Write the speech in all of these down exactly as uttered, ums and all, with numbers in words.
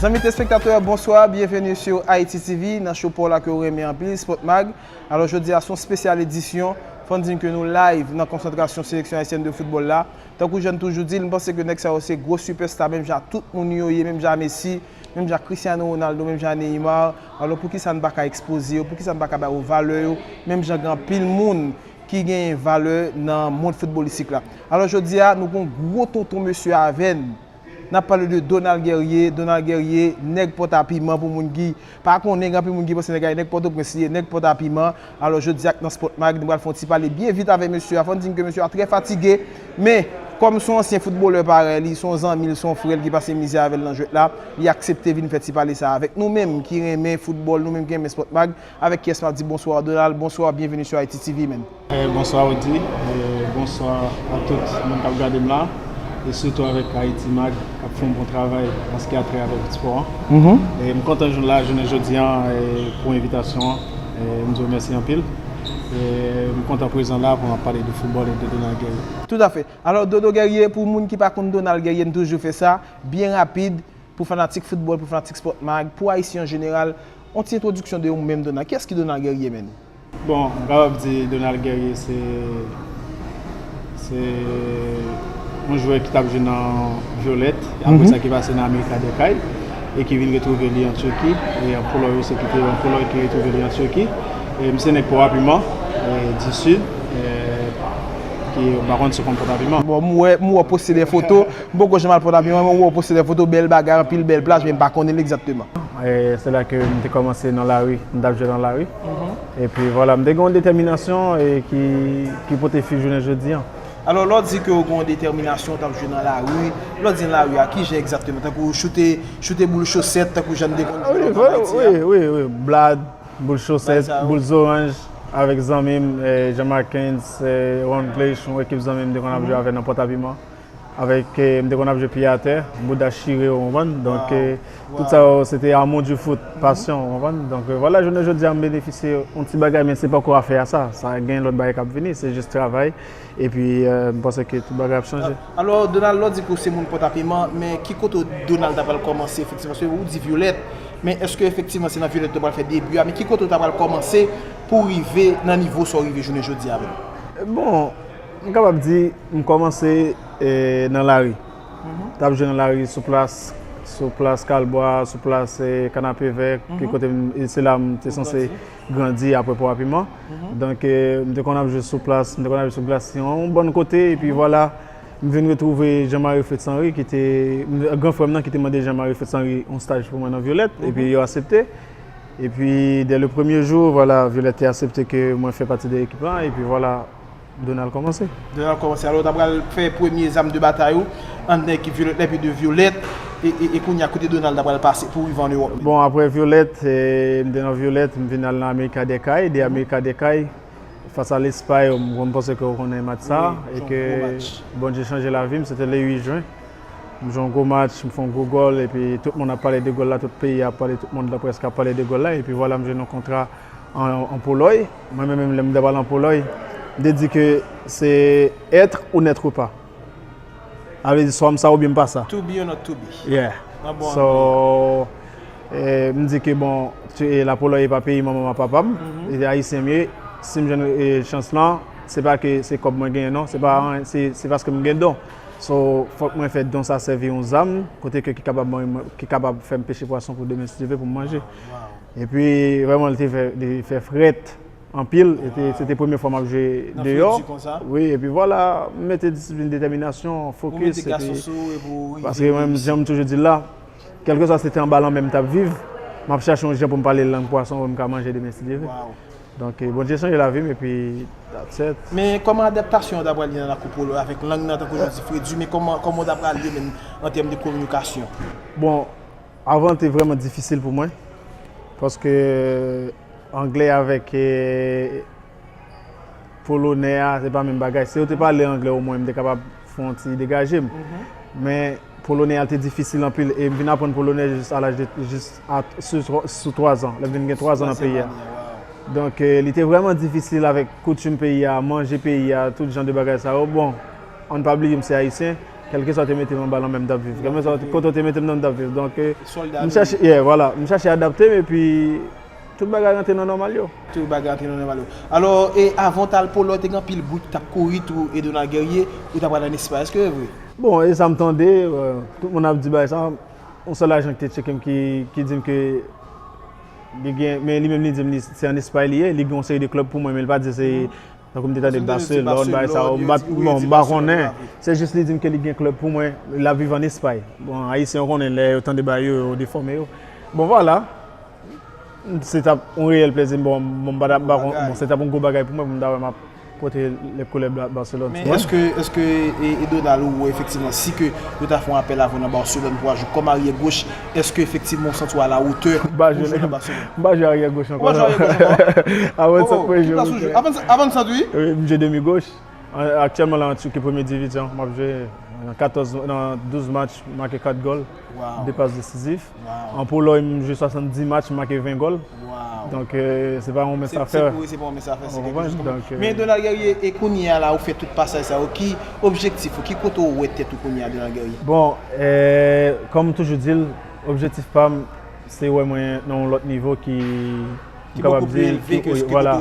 Zanmi telespektatè, bonswa, byenveni sou Haiti T V, nan show pa w la ke w renmen anpil, Sport Mag. Alò, jodi a se yon espesyal edisyon, fò n di ke nou live nan konsantrasyon seleksyon ayisyèn de foutbòl la. Tankou jan n toujou di l, m panse ke nèg sa yo se gwo sipèsta, menm jan tout moun yo ye, menm jan Messi, menm jan Cristiano Ronaldo, menm jan Neymar. Alò, poukisa n pa ka ekspoze yo, poukisa n pa ka ba yo valè yo, menm jan gen anpil moun ki genyen valè nan mond foutbolistik la. Alò, jodi a, nou gon gwo tonton mesye avè n. N ap pale de Donald Guerrier. Donald Guerrier, nèg Pòtapiman, pou moun ki pa konnen, gen anpil moun ki panse nèg la e nèg Pòtoprens li ye, nèg Pòtapiman. Alò, jodi a nan Sport Mag, nou pral fè yon ti pale byen vit avèk mesye a. Fò n di ke mesye a trè fatige, men kòm se yon ansyen foutbolè parèy li, se yon zanmi l, se yon frè l ki pase mizè avè l nan jwèt la, li aksepte vin fè ti pale sa avèk nou menm ki renmen foutbòl, nou menm ki renmen Sport Mag. Avèk kiyès m ap di bonswa, Donald? Bonswa, byenveni sou Haiti T V, man. Eh, bonswa, Rudy. Eh, bonswa a tout moun k ap gade m la. E sitou avèk Haiti Mag, k ap fè yon bon travay an ce qui a trait avèk spò an. Mhm. E m kontan jwenn la jounen jodi a, eh, pou envitasyon an. Eh, m di w mèsi anpil. E m kontan prezan la pou m ap pale de foutbòl e de Donald Guerrier. Tout à fait. Alò, Dodo Guerrier, pou moun ki pa konn Donald Guerrier, m toujou fè sa, byen rapid, pou fanatik foutbòl, pou fanatik Sport Mag, pou Ayisyen an jeneral, yon ti entwodiksyon de ou menm, Donald. Kiyès ki Donald Guerrier, man? Bon, m kapab di Donald Guerrier se, se yon jwè ki t ap jwe nan Violet, apre Mhm. sa ki pase nan Amérika des Cayes, e ki vin retwouve li an Turki, e an Polòy osi, ki te an Polòy, ki retwouve li an Turki. E m se nèg Pòtapiman, e, di Sid, e, ki, m pa konn si w konn Pòtapiman. Bon, m wè, m wè w poste de foto, m poko janm al Pòtapiman, men m wè w poste de foto, bèl bagay, anpil bèl plaj, men m pa konnen l egzakteman. E se la ke m te kòmanse nan lari, m t ap jwe nan lari. Mhm. Epi vwala, m te gen yon detèminasyon e ki, ki pote fwi jounen jodi an. Alò, lè w di ke w gen yon detèminasyon, w t ap jwe nan lari, lè w di nan lari a, ki jan egzakteman? Tankou choute, choute boul chosèt, tankou jan n te konn jwe lontan an Ayiti a? Wi, wi, wi, wi. Blad, boul chosèt, boul zoranj, avèk zanmi m, eh, Jean Marquens, eh, Ron Clich, yon ekip zanmi m te konn ap jwe avè nan Pòtapiman. Avèk, eh, m te konn ap jwe pye atè, bouda chire, w konprann? Donk, eh, tout sa yo, se te amour du foot, pasyon, w konprann? Donk, eh, vwala, jounen jodi a, m benefisye yon ti bagay, men se poko afè a sa. Sa gen lòt bagay k ap vini, se jis travay. Epi, eh, m panse ke tout bagay ap chanje. Alò, Donald, lè w di ke w se moun Pòtapiman, men ki kote Donald ta pral kòmanse efektivman? Paske ou di Violet, men èske efektivman se nan Violet ou pral fè debi a? Men ki kote w ta pral kòmanse pou w rive nan nivo sa w rive jounen jodi a menm? Bon, m kapab di, m kòmanse, eh, nan lari. Mhm. T ap jwe nan lari sou plas, sou plas Kalbwa, sou plas, eh, Kanapevè, ki kote m, e se la m te sanse grandi apre Pòtapiman. Mhm. Donk, eh, m te konn ap jwe sou plas, m te konn ap jwe sou glas, yon bòn kote, epi vwala, m vin retwouve Jean-Marie Fritz Henry, ki te, gran frè m nan ki te mande Jean-Marie Fritz Henry yon staj pou mwen nan Violet, epi yo aksepte. Epi, dès le premier jour, vwala, Violet te aksepte ke mwen fè pati de ekip la, epi vwala, Donald kòmanse. Donald kòmanse. Alò, w ta pral fè premye zam de batay ou anndan ekip Violet la, epi de Violet, e, e, e kounye a, kote Donald ta pral pase pou rive an Ewòp menm? Bon, apre Violet, eh, m te nan Violet, m vin al nan Amérika des Cayes, de Amérika des Cayes, fas a Lespay, m, m panse ke w konnen match sa, e ke Bondye chanje lavi m, se te le uit jen. M jwe yon gwo match, m fè yon gwo gòl, epi tout moun ap pale de gòl la, tout peyi a ap pale, tout mond lan prèske ap pale de gòl la, epi vwala, m jwenn yon kontra an, an Polòy. Mwen menm, menm lè m t ap al an Polòy, m te di ke se être ou n'être pas. Sa vle di, swa m sa oubyen m pa sa. To be or not to be. Yeah. Nan bon anglè. So, eh, m di ke bon, tu, eh, la Polòy e pa peyi manman m ak papa m, e ayisyen m ye. Si m jwenn, eh, chans lan, se pa ke se kòb mwen genyen, non. Se pa, se, se paske m gen don. So, fòk mwen fè don sa sèvi yon zam, kote ke ki kapab, ki kapab fè m peche pwason pou demen, si Dye vle, pou m manje. Epi, vrèman, li te fè, li fè frèt anpil. E te, se te premye fwa m ap jwe deyò. Wi, epi vwala, m mete disiplin, detèminasyon, fokis, epi, paske mwen, jan m toujou di l la, kèlkeswa si se te anba lanmè m t ap viv, m ap chache yon jan pou m pale lang pwason pou m ka manje demen, si Dye vle. Donk, eh, Bondye chanje lavi m, epi that's it. Men kòman adaptasyon an ta pral ye nan lakou Polòy avèk lang nan, tankou jan w di fredi, men kòman, kòman w ta pral ye menm an tèm de kominikasyon? Bon, avan te vrèman difisil pou mwen, paske anglè avèk, eh, polonè a, se pa menm bagay. Si yo te pale anglè, omwen, m te kapab fè yon ti degaje m. Men polonè a te difisil anpil, e m vin aprann polonè jis a laj de, jis a, sou, sou twa zan, lè m vin gen twa zan nan peyi a. Donk, eh, li te vrèman difisil avèk koutim peyi a, manje peyi a, tout jan de bagay sa yo. Bon, ann pa bliye m se ayisyen, Kèlkeswa w te mete m anba lanmè, m t ap viv. Kèlkeswa kote w te mete m nan, m t ap viv. Donk, euh, m chache, yeah, vwala, m chache adapte m, epi tout bagay rantre nan nòmal yo. Tout bagay rantre nan nòmal yo. Alò, e avan w t al Polòy, te gen anpil bri ki t ap kouri tou, e Donald Guerrier, ou ta pral ann Espay. Èske e vre? Bon, e sa m tande, euh, tout moun ap di bagay sa. Yon sèl ajan ki te tcheke m ki, ki di m ke li gen, men li menm li di m li, se ann Espay li ye, li gen yon seri de klèb pou mwen, men li pa di se, tankou m te tande Barcelone, bagay sa yo, m pa, bon, m pa konnen. Se jis li di m ke li gen klèb pou mwen, l ap viv ann Espay. Bon, Ayisyen yo konnen lè yo tande bagay yo, yo defòme yo. Bon, vwala. Se t ap yon reyèl plezi, bon, bon, m pa t ap, bon, se t ap yon gwo bagay pou mwen, pou m ta wè m ap pote lè koulè Ba-, Barcelone. Men èske, èske, e, e Donald, ou wè efektivman, si ke yo ta fè yon apèl avè w nan Barcelone pou w al jwe kòm aryè goch, èske efektivman w santi w a la hauteur pou w jwe nan Barcelone? M pa jwe aryè goch ankò, non. Ou pa jwe aryè goch ankò? Avan sa, oh, mwen jwe, avan sa, wi, m jwe demi goch. An-, aktyèlman la, an Tiki premye divizyon, m ap jwe nan katòz, nan douz match, m make kat gòl, de pas desizif. An Polòy, m jwe swasanndis match, m make ven gòl. Donk, euh, se pa yon mens afè. Se, se, wi, se pa yon mens afè, se kèk chòz konprann. Men, euh, Donald Guerrier, e kounye a la, ou fè tout pasaj sa yo, ki objektif ou, ki kote ou wè tèt ou kounye a, Donald Guerrier? Bon, euh, kòm m toujou di l, objektif pa m, se wè mwen nan yon lòt nivo ki, m kapab di, ki, vwala.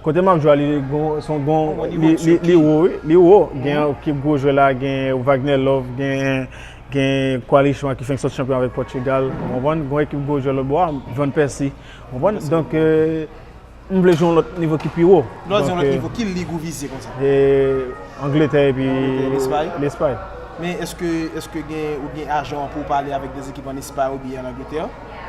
Kote m ap jwe a, li gon, se yon gon, li, li, li wo, wi, li wo. Gen ekip gwo jwè la, gen Wagner Love, gen, gen Koalichon ki fenk sot chanpyon avèk Pòtigal, ou konprann? Gon ekip gwo jwè lòt bò a, Van Persie, ou konprann? Donk, euh, m vle jwe yon lòt nivo ki pi wo. Lè w di yon lòt nivo, ki lig ou vize konsa? E, Angletè epi Lespay. Men èske, èske gen, ou gen ajan pou w pale avèk de ekip ann Espay oubyen ann Angletè?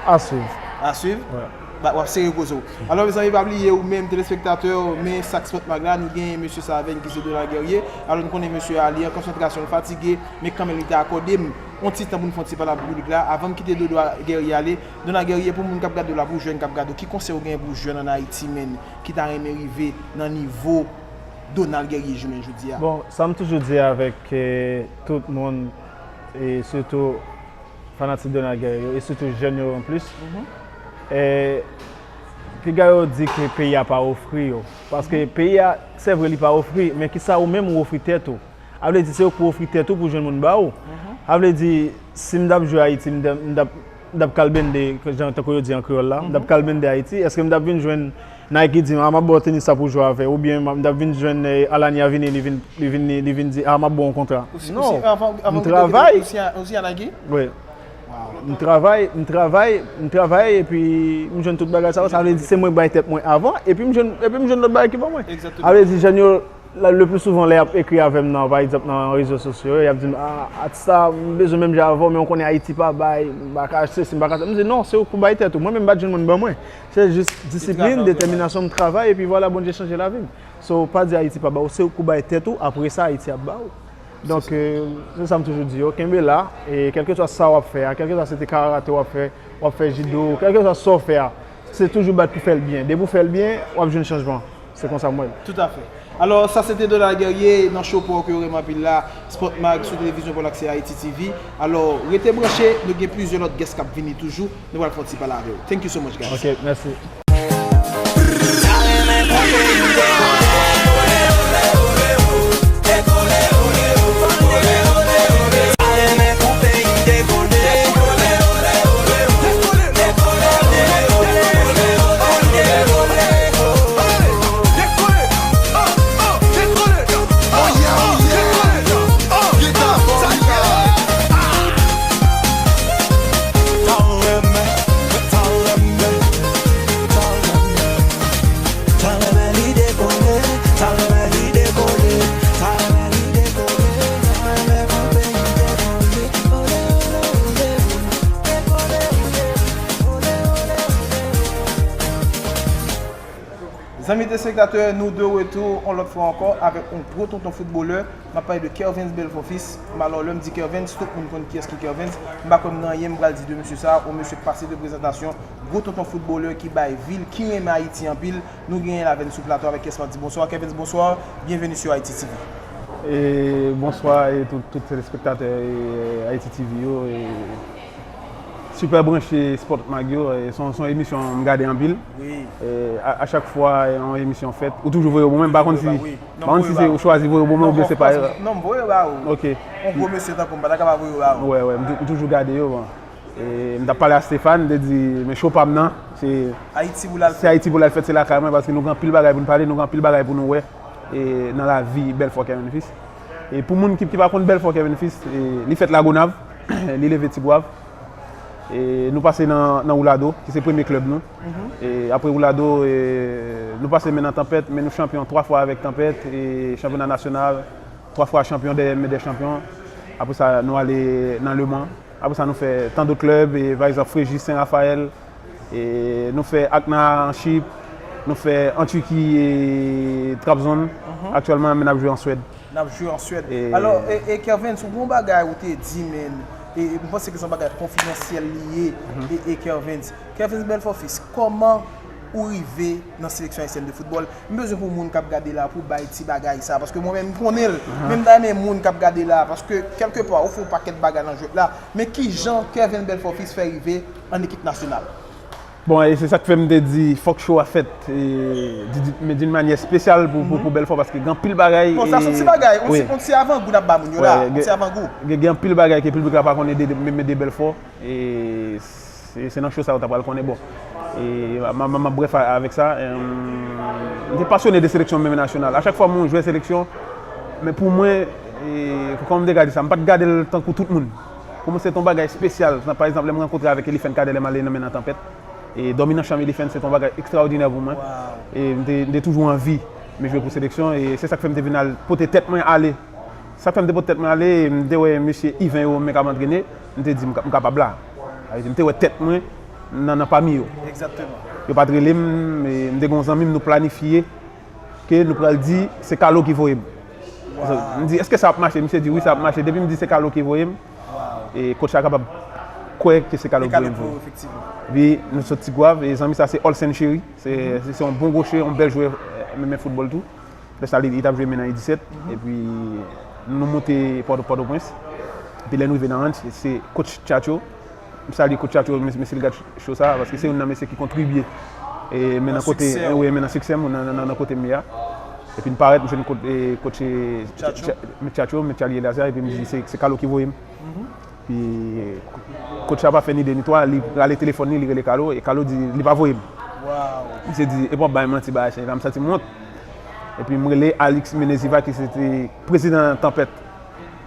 A swiv. A swiv? Wi. W ap sere koze w. Alò, mezanmi, pa bliye, ou menm, telespektatè, men sak Spot Mag la, nou gen mesye sa avè n ki se Donald Guerrier. Alò, nou konnen mesye a, li an konsantrasyon, l fatige, men kanmenm, li te akòde m yon ti tan pou n fè yon ti pale ak piblik la. Avan m kite Dodo Guerrier ale, Donald Guerrier, pou moun k ap gade w la, pou jèn k ap gade w, ki konsèy ou gen pou jèn ann Ayiti, menm, ki ta renmen rive nan nivo Donald Guerrier jounen jodi a? Bon, sa m toujou di avèk, eh, tout moun, e sitou fanatik Donald Guerrier yo, e sitou jèn yo anplis, eh, piga yo di ke peyi a pa ofri yo. Paske peyi a, se vre, li pa ofri, men kisa ou menm ou ofri tèt ou? A vle di se ou k pou ofri tèt ou pou jwenn moun ba ou. A vle di, si m t ap jwe Ayiti, m t ap, m t ap, m t ap kalbende, jan tankou yo di an kreyòl la, m t ap kalbende Ayiti, èske m t ap vin jwenn Nike di m, "A, m ap ba w tenis sa pou w jwe avè l," oubyen m t ap vin jwenn, eh, Alanya vini, li vin, li vin, li, li vin di, "A, m ap ba w yon kontra"? Non. M travay. Wi. M travay, m travay, m travay, epi m jwenn tout bagay sa yo. Sa vle di se mwen k bay tèt mwen avan, epi m jwenn, epi m jwenn lòt bagay ki ban mwen. Sa vle di jèn yo, la, le pli souvan, lè y ap ekri avè m nan, pa egzanp, nan rezo sosyo yo, y ap di m, "A, atis sa, m bezwen menm jan avè w, men w konnen Ayiti pa bay, m pa ka achte, si m pa ka sa." M di, "Non, se ou k pou bay tèt ou. Mwen menm, m pa t jwenn moun ban mwen." Se jis disiplin, detèminasyon, m travay, epi vwala, Bondye chanje lavi m. So, pa di Ayiti pa ba w, se ou k pou bay tèt ou, apre sa, Ayiti ap ba w. Donk, euh, se sa m toujou di yo, kenbe la, e kèlkeswa sa w ap fè a, kèlkeswa se te karate w ap fè, w ap fè jido, kèlkeswa sa w fè a, se toujou bat pou fè l byen. Depi w fè l byen, w ap jwenn chanjman. Se konsa m wè l. Toutafè. Alò, sa se te Donald Guerrier nan show pa w ke yo renmen anpil la, Spot Mag sou televizyon Pòl ak se Haiti T V. Alò, rete branche, nou gen plizyè lòt guest k ap vini toujou. Nou pral fè yon ti pale avè yo. Thank you so much, guys. Ok, mèsi. Zanmi telespektatè, nou de retou yon lòt fwa ankò avèk yon gwo tonton foutbolè. M ap pale de Kervens Belfort Fils. Malò, lè m di Kervens, tout moun konn kiyès ki Kervens. M pa kwè m gen anyen m pral di de mesye sa a, yon mesye k pase de prezantasyon, gwo tonton foutbolè ki bay vil, ki renmen Ayiti anpil. Nou genyen l avè n sou plato avèk kiyès m ap di bonswa. Kervens, bonswa, byenveni sou Haiti T V. E bonswa e tout, tout telespektatè, e, Haiti T V yo. E Super branche Sport Mag yo, e, se yon, se yon emisyon m gade anpil. Wi. E, a, a chak fwa, e, yon emisyon fèt, ou toujou voye yo pou mwen, m pa konn si, wi. Non, m pa konn si se ou chwazi voye yo pou mwen oubyen se pa erè. Non, m voye yo ba ou. Ok. Yon gwo mesye tankou m, pa ta ka pa voye yo ba ou. Wè, wè, m tou-, m toujou gade yo, bon. E, m t ap pale a Stéphane, m te di, men show pa m nan, se Ayiti pou l al fèt, se lakay mwen, paske nou gen anpil bagay pou n pale, nou gen anpil bagay pou nou wè, e, nan lavi Belfort Kervin Fils. E pou moun ki, ki pa konn Belfort Kervin Fils, e, li fèt Lagonav, li leve Tigwav. E nou pase nan, nan Oulado, ki se premye klèb nou. E apre Oulado, e, nou pase men nan Tanpèt, men nou chanpyon twa fwa avèk Tanpèt, e chanpyona nasyonal, twa fwa chanpyon dè men dè chanpyon. Apre sa, nou ale nan Le Mans. Apre sa, nou fè tan dòt klèb, e, pa egzanp, Fréjus, Saint Raphaël, e nou fè Akna an Chip, nou fè an Tiki, e, Trabzon. Aktyèlman, men n ap jwe an Swèd. N ap jwe an Swèd. E alò, e, e Kervens, ou gen yon bagay ou te di, men, e, e m panse ke se yon bagay konfidansyèl li ye, e, e Kervens. Kervens Belfort Fils, kòman ou rive nan seleksyon ayisyèn de foutbòl? M bezwen pou moun k ap gade la, pou bay ti bagay sa, paske mwen menm, m konnen l, men m ta renmen moun k ap gade la, paske kèlkepwa, ou fè yon pakèt bagay nan jwèt la, men kijan Kervens Belfort Fils fè rive an ekip nasyonal? Bon, e se sa k fè m te di, fòk show a fèt, e, di, di, men d'une manière spéciale pou, pou, pou Belfort, paske gen anpil bagay. Bon, sa se yon ti bagay, yon ti, yon ti avangou n ap ba moun yo la, yon ti avangou. Gen, gen anpil bagay ke piblik la pa konnen de, de, men, men de Belfort, e se, se nan show sa yo ta pral konnen, bon. E, m, m, m, m ap brèf a, avèk sa, e, m te pasyone de seleksyon, menm nasyonal. A chak fwa m jwe seleksyon, men pou mwen, e, kòman m te ka di sa, m pa t gade l tankou tout moun. Pou mwen, se te yon bagay espesyal. Pa egzanp, lè m rankontre avèk Elifen Cadet, lè m ale nan men nan Tanpèt, e dòmi nan chanm Elifen, se te yon bagay ekstraòdinè pou mwen. E m te, m te toujou anvi men jwe pou seleksyon, e se sa k fè m te vin al pote tèt mwen ale. Sa k fè m te pote tèt mwen ale, m te wè mesye Yvain yo menm k ap antrene, m te di, m ka, m kapab la. Sa vle di, m te wè tèt mwen nan, nan pami yo. Yo pa t rele m, e m te gen yon zanmi m, nou planifye ke nou pral di se Carlo ki voye m. M di, èske sa ap mache? Misye di, wi, sa ap mache. Depi m di se Carlo ki voye m, e coach la kapab kwè ke se Carlo ki voye m vre. Epi nou sot Tigwav, e zanmi sa se Olsen Chery. Se, se, se yon bon gwochè, yon bèl jwè, e, men, men foutbòl tou. Lè sa, li, li t ap jwe men nan U disèt. Epi nou monte Pòto, Pòtoprens. Epi lè nou rive nan Ranch, se coach Tchatcho. M salye coach Tchatcho, men, men si l gad show sa, paske se youn nan mesye ki kontribye, e, men nan kote, e, wi, men nan siksè m, nan, nan, nan, nan kote m ye a. Epi m parèt, m jwenn kot, e, coach, e, Tchatcho. Tcha-, men Tchatcho, men Charlie Eleazar, epi m di, se, se Carlo ki voye m. Epi coach la pa fè ni de ni twa, li rale telefòn li, li rele Carlo, e Carlo di, li pa voye m. Misye di, epi w ap ba m manti bagay sa, m santi m wont. Epi m rele Alix Meneziva, ki se te prezidan Tanpèt,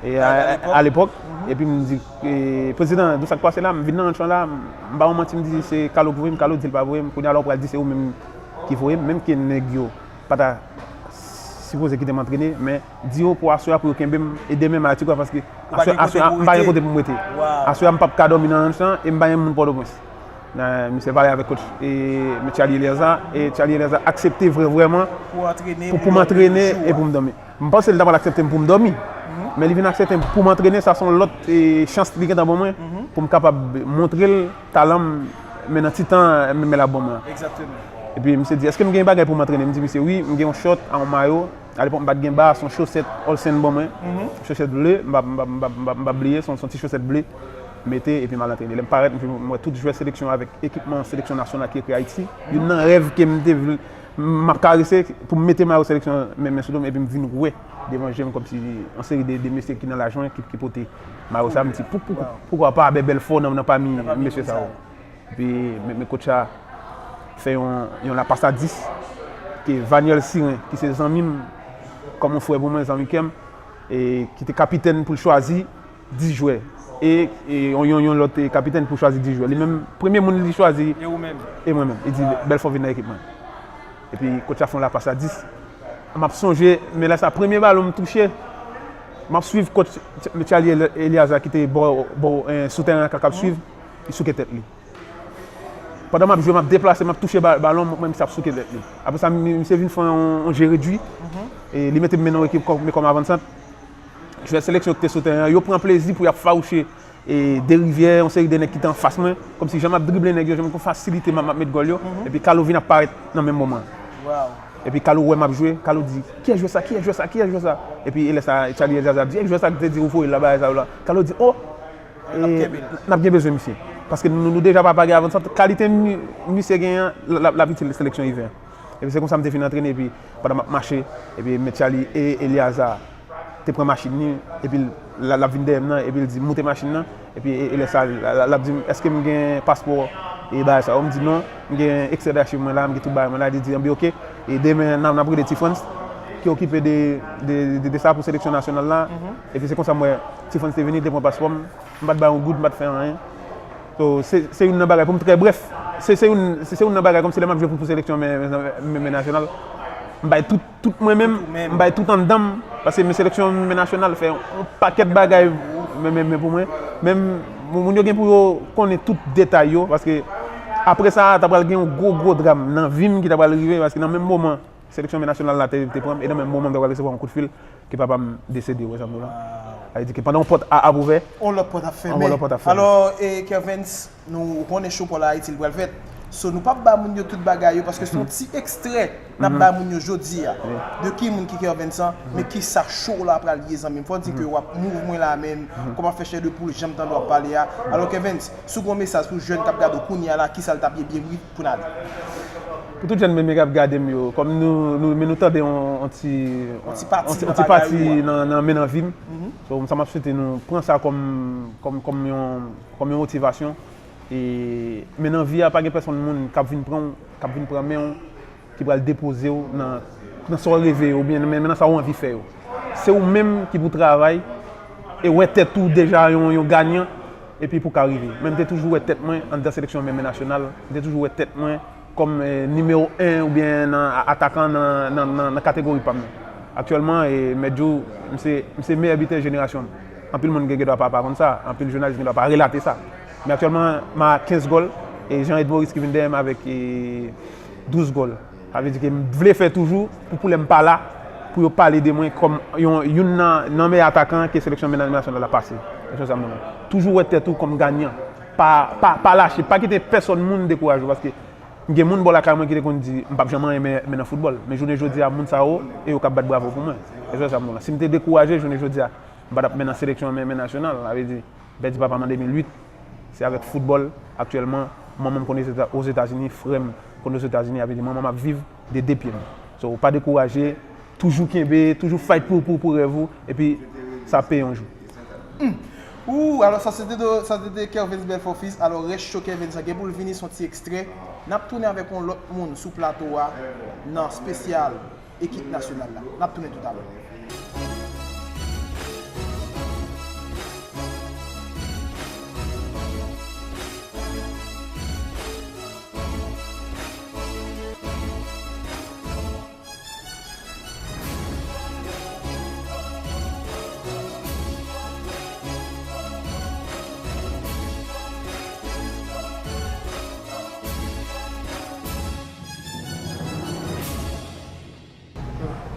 e, a, a lepòk. Epi m di, e, prezidan, nou sa k pase la, m vin nan ranch lan la, m ba w manti, m di se Carlo ki voye m, Carlo di l pa voye m, kounye a la w pral di se ou menm ki voye m, menm ke nèg yo pa ta sipoze kite m antrene, men di yo pou aswè a pou yo kenbe m, e demen m al Tigwav, paske aswè, aswè a m pa gen kote pou m rete. Aswè a m p ap ka dòmi nan ranch lan, e m pa gen moun Pòtoprens. Nan, misye pale avèk coach, e, men Charlie Eleazar, e Charlie Eleazar aksepte vre, vrèman pou, pou m antrene e pou m dòmi. M panse li ta pral aksepte m pou m dòmi. Men li vin aksepte m pou m antrene, sa se yon lòt, e, chans li gentan ban mwen, pou m kapab montre l talan m, men nan ti tan, men, men l ap ban mwen an. Epi misye di, èske m gen bagay pou m antrene? M di misye, wi, m gen yon chòt a yon mayo. Alepòk, m pa t gen ba, se yon chosèt Olsen ban mwen. Chosèt ble, m pa, m pa, m pa, m pa, m pa bliye, se yon, se yon ti chosèt ble. Mete, epi m al antrene. Lè m parèt, m, m wè tout jwè seleksyon avèk ekipman seleksyon nasyonal ki ekri Ayiti. Youn nan rèv ke m te vle, m ap karese, pou m mete mayo seleksyon men, men sou do m, epi m vin wè devan je m kòmsi yon seri de, de mesye ki nan laj mwen, ki, ki pote mayo sa, m di, pou, pou, poukwa pa Abel Belfort nan, nan pami mesye sa yo? Epi, men, men coach la fè yon, yon lapas a dis, ke Vaniel Siren, ki se zanmi m, kòm yon frè pou mwen, zanmi kè m, e ki te kapitèn pou l chwazi dis jwè. E, e yon, yon, yon lòt, e, kapitèn pou chwazi dis jwè. Li menm, premye moun li chwazi, e mwen menm. Li di, Belfort vin nan ekip mwen. Epi, coach la fè yon lapas a dis. M ap sonje, men lè sa, premye balon m touche, m ap swiv coach Charlie Eleazar ki te bò, bò, e, sou tèren an, k ap swiv, li souke tèt li. Pandan m ap jwe, m ap deplase, m ap touche ba-, balon, mwen, misye ap souke tèt li. Apre sa, mi-, misye vin fè yon, yon je redui. E li mete m mennen yon ekip kò-, men kòm avansant. Jwè seleksyon ki te sou tèren an, yo pran plezi pou y ap fawouche, e, Derivyè, yon seri de nèg ki te anfas mwen. Kòmsi jan m ap drible nèg yo, jan m gen fasilite m ap, m ap met gòl yo. Epi Carlo vin ap parèt nan menm moman an. Epi Carlo wè m ap jwe, Carlo di, "Kiyès jwè sa? Kiyès jwè sa? Kiyès jwè sa?" Epi e lè sa, Charlie Eleazar ap di, "E jwè sa ki te di ou voye l la, bagay sa yo la?" Carlo di, "O! E, n ap gen bezwen misye." Paske nou, nou deja pa pare avan sa, kalite mi-, misye genyen an, l ap, l ap itil seleksyon ivè. Epi se konsa m te fin antrene, epi pandan m ap mache, epi Met Charly e Eliazar te pran machin li, epi l, l ap vin dèyè m nan, epi l di, "Moute machin nan." Epi e, e lè sa, l, l, l ap di m, "Èske m gen paspò e bagay sa yo?" M di, "Non, m gen ekstrè dachiv mwen la, m gen tout bagay mwen la." Li di, "Anben, oke, e demen n ap, n ap rele Ti Frantz, ki okipe de, de, de, de sa pou seleksyon nasyonal la." Epi se konsa m wè Ti Frantz te vini, li te pran paspò m, m pa t bay yon goud, m pa t fè anyen. So, se, se youn nan bagay, pou m trè brèf, se, se youn, se, se youn nan bagay kòmsi lè m ap jwe pou, pou seleksyon men, men, men, men nasyonal, m bay tout, tout mwen menm, m bay tout anndan m, paske men seleksyon men nasyonal fè yon pakèt bagay men, men, men pou mwen. Men moun, moun yo gen pou yo konnen tout detay yo, paske apre sa, ta pral gen yon gwo, gwo dram nan vi m ki ta pral rive, paske nan menm moman seleksyon men nasyonal la te, te pran m, e nan menm moman m ta pral resevwa yon kout fil ke papa m desede, ou wè sa m di w la. Sa vle di ke pandan yon pòt a, ap ouvè, yon lòt pòt ap fèmen. Yon lòt pòt ap fèmen. Alò, e, Kervens, nou, ou konnen show pa w la Ayiti, li pral fèt. So, nou p ap ba moun yo tout bagay yo, paske se yon ti ekstrè n ap ba moun yo jodi a. De ki moun ki Kervens an, men ki sa show la pral ye, zanmi m. Fò w di ke w ap move mwen la menm, kòm ap fè chè de poul, jan m tande w ap pale a. Alò, Kervens, si w gen yon mesaj pou jèn k ap gade w kounye a la, ki sa l t ap ye byen vit pou n ale? Pou tout jèn menm k ap gade m yo, kòm nou, nou, men nou tande yon, yon ti, yon ti pati nan, nan men nan vi m. So, sa m ap swete nou pran sa kòm, kòm, kòm yon, kòm yon motivasyon. E, men nan vi a, pa gen pèsonn moun k ap vin pran w, k ap vin pran men w, ki pral depoze w nan, nan sa w reve yo, oubyen men, men nan sa w anvi fè yo. Se ou menm ki pou travay e wè tèt ou deja yon, yon ganyan, epi pou w ka rive. Men m te toujou wè tèt mwen anndan seleksyon men, men nasyonal, m te toujou wè tèt mwen kòm, eh, nimewo en oubyen nan a-, atakan nan, nan, nan, nan kategori pa m nan. Aktyèlman, eh, mèt di w, m se, m se meyè bitè jenerasyon m. Anpil moun gen, gen dwa pa, pa konn sa, anpil jounalis gen dwa pa relate sa. Men aktyèlman, m a kenz gòl, e Jean Ed Maurice ki vin dèyè m avèk, eh, douz gòl. Sa vle di ke m vle fè toujou pou, pou lè m pa la, pou yo pale de mwen kòm yon, youn nan, nan meyè atakan ke seleksyon men nasyonal la pase. Se sa m di w. Toujou wè tèt ou kòm ganyan. Pa, pa, pa lache, pa kite pèsonn moun dekouraje w, paske m gen moun bò lakay mwen ki te konn di, "M p ap janm anyen men, men nan foutbòl." Men jounen jodi a, moun sa yo, e yo k ap bat bravo pou mwen. Se sa m di w la. Si m te dekouraje, jounen jodi a, m pa t ap men nan seleksyon men, men nasyonal. Sa vle di, m pèdi papa m an de mil uit, se avèk foutbòl aktyèlman. Manman m konn Ozeta-, Ozetazini, frè m konn Ozetazini, sa vle di manman m ap viv de de pye m. So, pa dekouraje, toujou kenbe, toujou fight pou, pou, pou rèv ou, epi sa ap peye yon jou. Hmm. Ou, alò sa se te, sa se te Kervens Belfort Fils. Alò rès show Kervens lan gen pou l vini, se yon ti ekstrè. N ap tounen avèk yon lòt moun sou plato a nan espesyal ekip nasyonal la. N ap tounen toutalè.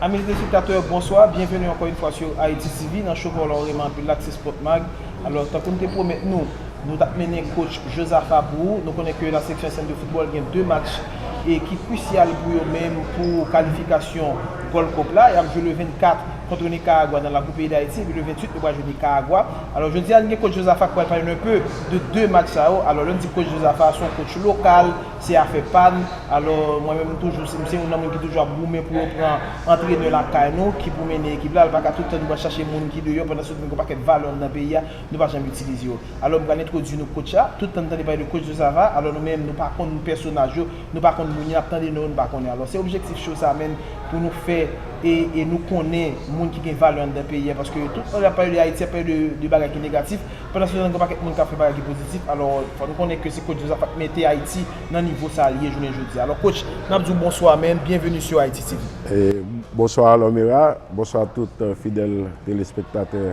Amis téléspectateurs, bonsoir. Bienvenue encore une fois sur Haïti T V, nan show pa w la ou renmen anpil la, ki se Sport Mag. Alò, tankou n te pwomèt nou, nou t ap mennen coach Jozafa pou ou. Nou konnen ke la sélection haïtienne de football gen de match e ki krisyal pou yo menm pou kalifikasyon Gold Cup la. Y ap jwe le vennkat kont Nicaragua nan lakou peyi Dayiti, epi le venntuit nou pral jwe Nicaragua. Alò, jodi a, n gen coach Jozafa ki pral pale nou un peu de de match sa yo. Alò, lè n di coach Jozafa, se yon coach lokal, se afè pa n. Alò, mwen menm, m toujou, se, m se youn nan moun ki toujou ap goumen pou yo pran antrenè lakay nou, ki pou mennen ekip la. L pa ka tout tan nou pral chache moun ki deyò, pandan se tan gen yon pakèt valè anndan peyi a, nou pa janm itilize yo. Alò, m pral entwodui nou coach la. Tout tan n tande pale de coach Jozafa, alò nou menm, nou pa konn pèsonaj yo, nou pa konn moun yo, n ap tande non yo, nou pa konnen. Alò, se objektif show sa, menm, pou nou fè e, e nou konnen moun ki gen valè anndan peyi a, paske tout lè y ap pale de Ayiti, y ap pale de, de bagay ki negatif. Pandan se tan, gen yon pakèt moun k ap fè bagay ki pozitif. Alò, fò nou konnen ke se coach Jozafa k mete Ayiti nan nivo sa l ye jounen jodi a. Alò, coach, n ap di w bonswa, menm, bienvenue sur Haïti T V. E, bonswa, Lomera. Bonswa tout, euh, fidèl telespektatè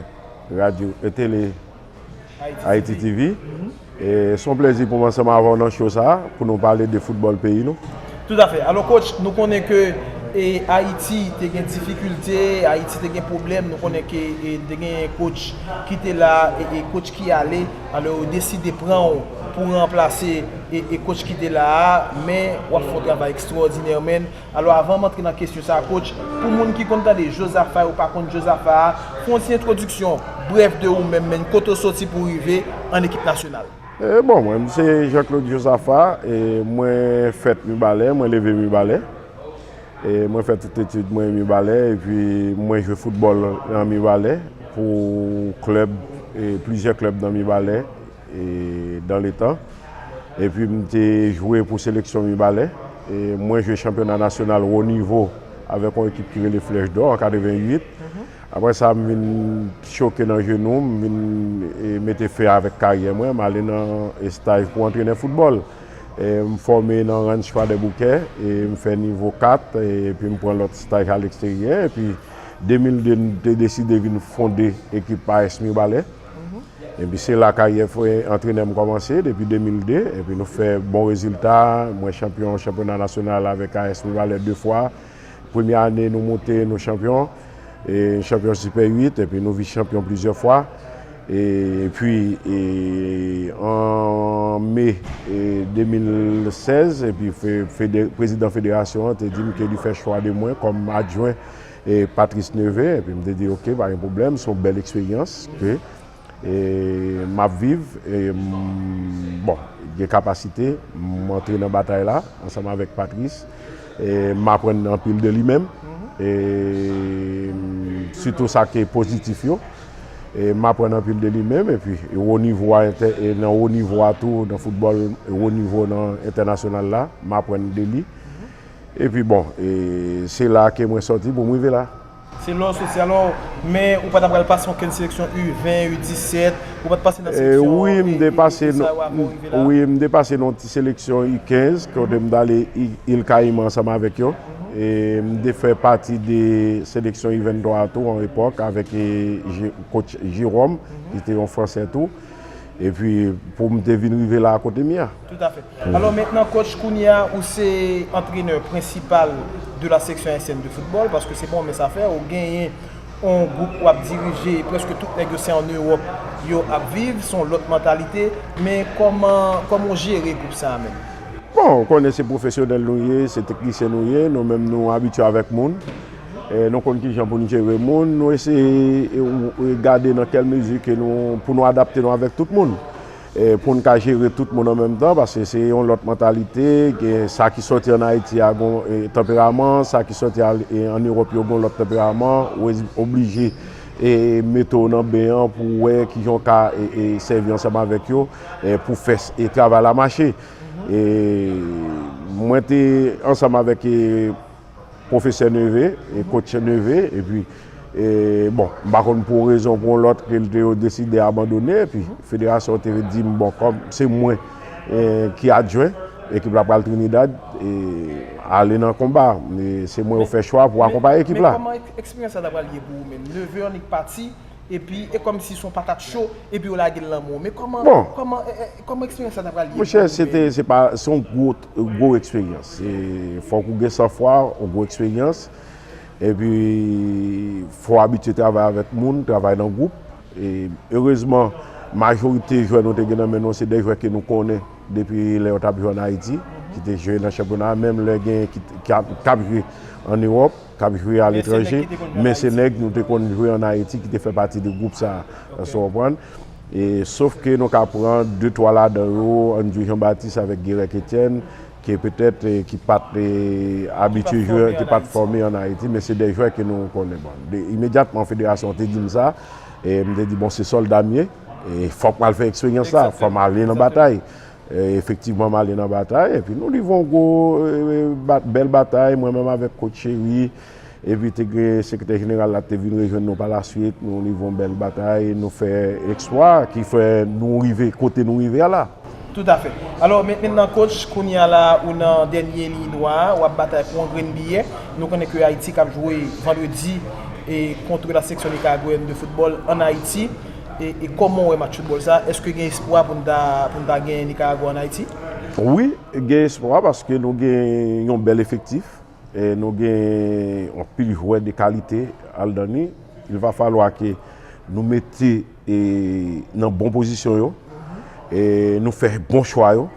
radyo, e tele Haïti T V. E se yon plèzi pou m ansanm avè w nan show sa a, pou nou pale de foutbòl peyi nou. Toutafè. Alò, coach, nou konnen ke, e, Ayiti te gen difikilte, Ayiti te gen pwoblèm, nou konnen ke, e, te gen coach ki te la, e, e coach ki ale, alò, yo deside pran w pou ranplase, e, e coach ki te la a, men w ap fè yon travay ekstwòdinè, menm. Alò, avan m antre nan kesyon sa a, coach, pou moun ki konn tande Jozafa, yo pa konn Jozafa a, fè yon ti entwodiksyon brèf de ou menm, menm kote w soti pou w rive an ekip nasyonal. E bon, mwen, m se Jean Claude Josaphat, e mwen fèt Mibalè, mwen leve Mibalè. E mwen fè tout etid mwen Mibalè, epi mwen jwe foutbòl nan Mibalè pou klèb, e plizyè klèb nan Mibalè, e dan le tan. Epi m te jwe pou seleksyon Mibalè. E mwen jwe chanpyona nasyonal wo nivo avèk yon ekip ki rele Flèch Dò an katrevenn uit. Apre sa, m vin choke nan jenou m, m vin e, mete fen avèk karyè mwen. M ale nan estaj pou antrenè foutbòl. E, m fòme nan Ranch Kwadèboukè, e m fè nivo kat, e, epi m pran lòt estaj aleksteryè. Epi de mil de, m te deside vin fonde ekip A S Mibalè. Epi se la karyè antrenè m kòmanse, depi de mil de, epi nou fè bon rezilta. Mwen chanpyon chanpyona nasyonal avèk A S Mibalè de fwa. Premye ane nou moute, nou chanpyon, e chanpyon Sipè uit, epi nou vis chanpyon plizyè fwa. E, epi, e, an me, e, de mil sèz, epi fe-, fede-, prezidan federasyon an te di m ke li fè chwa de mwen kòm adjwen, e, Patrice Neveu, epi m te di, "Oke, pa gen pwoblèm, se yon bèl eksperyans ke e, m ap viv, e, m, bon, gen kapasite, m antre nan batay la, ansanm avèk Patrice, e, m aprann anpil de li menm, e, m, sitou sa ki pozitif yo, e, m aprann anpil de li menm, epi, e, wo nivo a, entè-, e, nan wo nivo a tou, nan foutbòl, e, wo nivo nan entènasyonal la, m aprann de li. Epi, bon, e, se la ke mwen sòti pou m rive la. Se la w soti. Alò, men ou pa t ap pral pase okenn seleksyon U ven, U disèt, ou pa t pase nan seleksyon wi, m te pase, wi, m te pase nan yon ti seleksyon U kenz, kote m t ale I-, Il Caïman ansanm avèk yo. E m te fè pati de seleksyon U venntwa a tou, an epòk, avèk, e, Je-, coach Jérôme, ki te yon Fransè tou. Epi, pou m te vin rive la kote m ye a. Toutafè. Alò, mentnan, coach, kounye a, ou se antrenè prensipal de la section ayisyèn de football, paske se pa yon mens afè, ou genyen yon gwoup w ap dirije, prèske tout nèg yo se ann Ewòp yo ap viv, se yon lòt mantalite, men kòman, kòman w jere gwoup sa a menm? Bon, ou konnen se pwofesyonèl nou ye, se teknisyen nou ye, nou menm nou abitye avèk moun. E, nou konn kijan pou n jere moun, nou eseye, e, ou, e, gade nan kèl mezi ke nou, pou nou adapte nou avèk tout moun. E, pou n ka jere tout moun an menm tan, paske se yon lòt mantalite, gen sa ki sòti ann Ayiti a gon, e, tanperaman, sa ki sòti al, e, ann Ewòp yo gon lòt tanperaman, ou oblije, e, mete w nan ben an pou w wè kijan w ka, e, e, sèvi ansanm avèk yo, e, pou fè s-, e, travay la mache. E, mwen te ansanm avèk, e, pwofesè Neve, e coach Neve, epi, e, bon, m pa konn pou yon rezon ou pou yon lòt ke l te deside abandone, epi federasyon te di m, bon, kòm se mwen, e, ki adjwen, ekip la pral Trinidad, e, ale nan konba. E se mwen yo fè chwa pou akonpaye ekip la. Men kòman eksperyans sa ta pral ye pou ou menm? Neve annik pati, epi e kòmsi se yon patat cho, epi yo lage l nan men w. Men kòman, kòman, e, e, kòman eksperyans sa ta pral ye pou ou menm? Monchè, se te, se pa, se yon gwo, gwo eksperyans. E fòk ou gen sanfwa, yon gwo eksperyans. Epi, fò w abitye travay avèk moun, travay nan gwoup. E, erezman, majorite jwè nou te gen nan men nou, se de jwè ke nou konnen depi lè yo t ap jwe ann Ayiti, ki te jwe nan chanpyona a, menm lè gen ki, ki ap, k ap jwe ann Ewòp, k ap jwe aletranje, men se nèg nou te konn jwe ann Ayiti ki te fè pati de gwoup sa a, èske w konprann? E, sof ke nou ka pran de twa ladan yo, Andrew Jean Baptiste avèk Guerec Etienne, ke petèt, e, ki pa t, e, abitye jwe, ki pa t fòme ann Ayiti, men se de jwè ke nou konnen. Bon, de, imedyatman federasyon an te di m sa, e m te di, bon, se sòlda m ye, e fòk m al fè eksperyans sa, fò m ale nan batay. E, efektivman, m ale nan batay, epi nou livre yon gwo, e, e, bat-, bèl batay, mwen menm avèk coach Chery, epi te gen sekretè jeneral la te vin rejwenn nou pa laswit, nou livre yon bèl batay, nou fè eksplwa ki fè nou rive kote nou rive a la. Toutafè. Alò, men-, mentnan, coach, kounye a la, ou nan dènye liy nwar, w ap batay pou yon grenn biyè. Nou konnen ke Ayiti k ap jwe vandredi e kont la section nicaraguayenne de football ann Ayiti. E, e kòman w wè match foutbòl sa? Èske gen espwa pou n ta, pou n ta gen Nikaragwa ann Ayiti? Wi, gen espwa paske nou gen yon bèl efektif. E nou gen anpil jwè de kalite al dan li. Il va falloir ke nou mete, e, nan bon pozisyon yo. E nou fè bon chwa yo.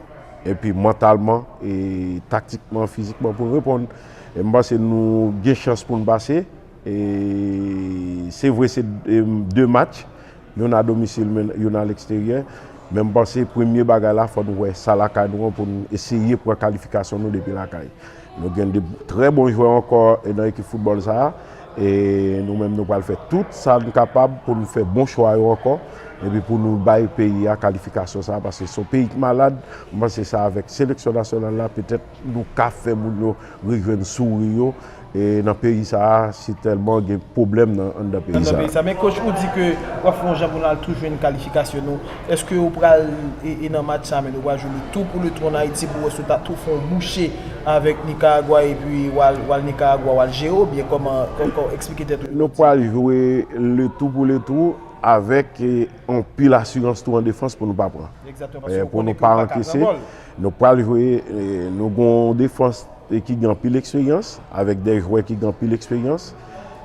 Epi mantalman, e taktikman, fizikman pou n reponn. E m panse nou gen chans pou n pase. E se vre, se, e, de match. Youn a domisil, men youn a leksteryè. Men m panse premye bagay la, fò nou wè sa lakay nou an pou nou eseye pran kalifikasyon nou depi lakay. Nou gen de trè bon jwè ankò nan ekip foutbòl sa a. E nou menm, nou pral fè tout sa n kapab pou nou fè bon chwa yo ankò. Epi pou nou bay peyi a kalifikasyon sa a, paske se yon peyi ki malad. M panse sa avèk seleksyon nasyonal la, petèt nou ka fè moun yo rejwenn souri yo. E nan peyi sa a, si tèlman gen pwoblèm nan anndan peyi sa a. Men coach, ou di ke w ap fè yon jan pou n al tou jwenn kalifikasyon nou. Èske ou pral e, e nan match sa a, men nou pral jwe le tout pou le tout an Ayiti pou wè si w ta tou fè yon bouche avèk Nikaragwa epi w al, w al Nikaragwa, w al jere, oubyen kòman, kòman eksplike tèt ou? Nou pral jwe le tout pou le tout avèk e, anpil asirans tou an defans pou nou pa pran. Egzakteman, paske ou konnen ke ou pa ka pran gòl. Nou pral jwe, e, nou gen yon defans e ki gen anpil eksperyans, avèk de jwè ki gen anpil eksperyans,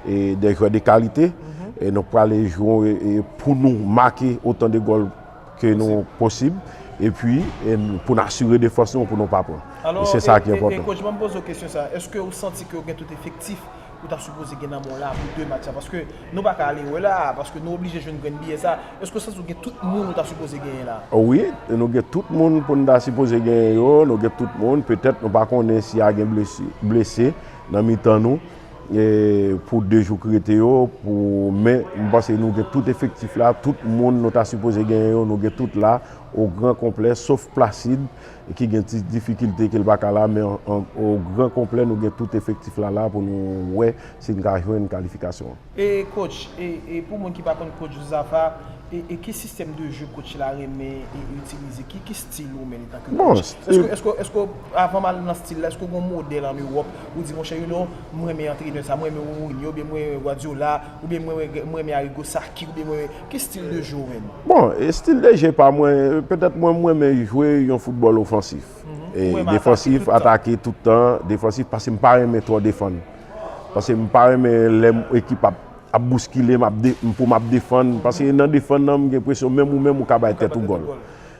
e de jwè de kalite. E nou prale jwe e, e pou nou make otan de gòl ke nou posib, epi e, pou n asire defans nou, pou nou pa pran. E se sa ki enpòtan. Alò, e, e, e, coach, ban m poze w kesyon sa. Èske ou santi ke w gen tout efektif ou ta sipoze gen nan men w la pou de match sa? Paske nou pa ka ale wè la, paske nou oblije jwenn grenn biyè sa. Èske w santi w gen tout moun ou ta sipoze genyen la? Wi, nou gen tout moun pou n ta sipoze genyen yo, nou gen tout moun. Petèt nou pa konnen si a gen blesi, blese nan mitan nou, e, pou de jou ki rete yo, pou, men m panse nou gen tout efektif la, tout moun nou ta sipoze genyen yo, nou gen tout la, o gran konplè, sof Placide, ki gen ti difikilte ke l pa ka la, men an, an, o gran konplè, nou gen tout efektif la la pou nou wè si n ka jwenn kalifikasyon an. E coach, e, e pou moun ki pa konn coach Josaphat, e, e ki sistèm de jeu coach la renmen e itilize? Ki, ki stil ou menm antanke coach? Bon, stil. Èske, èske, èske, avan m al nan stil la, èske w gen yon modèl an Ewòp ou di, monchè, you know, m renmen antrenè sa, m renmen Mourinho, oubyen m renmen Guardiola, oubyen m renmen, m renmen Arrigo Sacchi, oubyen m renmen, ki stil de jeu ou menm? Bon, e stil de jeu pa mwen, petèt mwen, m renmen jwe yon foutbòl ofansif. E defansif, atake tout tan, defansif, paske m pa renmen twò defann. Paske m pa renmen lè m, ekip ap, ap bouskile m, ap de, pou m ap defann. Paske nan defann nan, m gen enpresyon menm ou menm ou ka bay tèt ou gòl.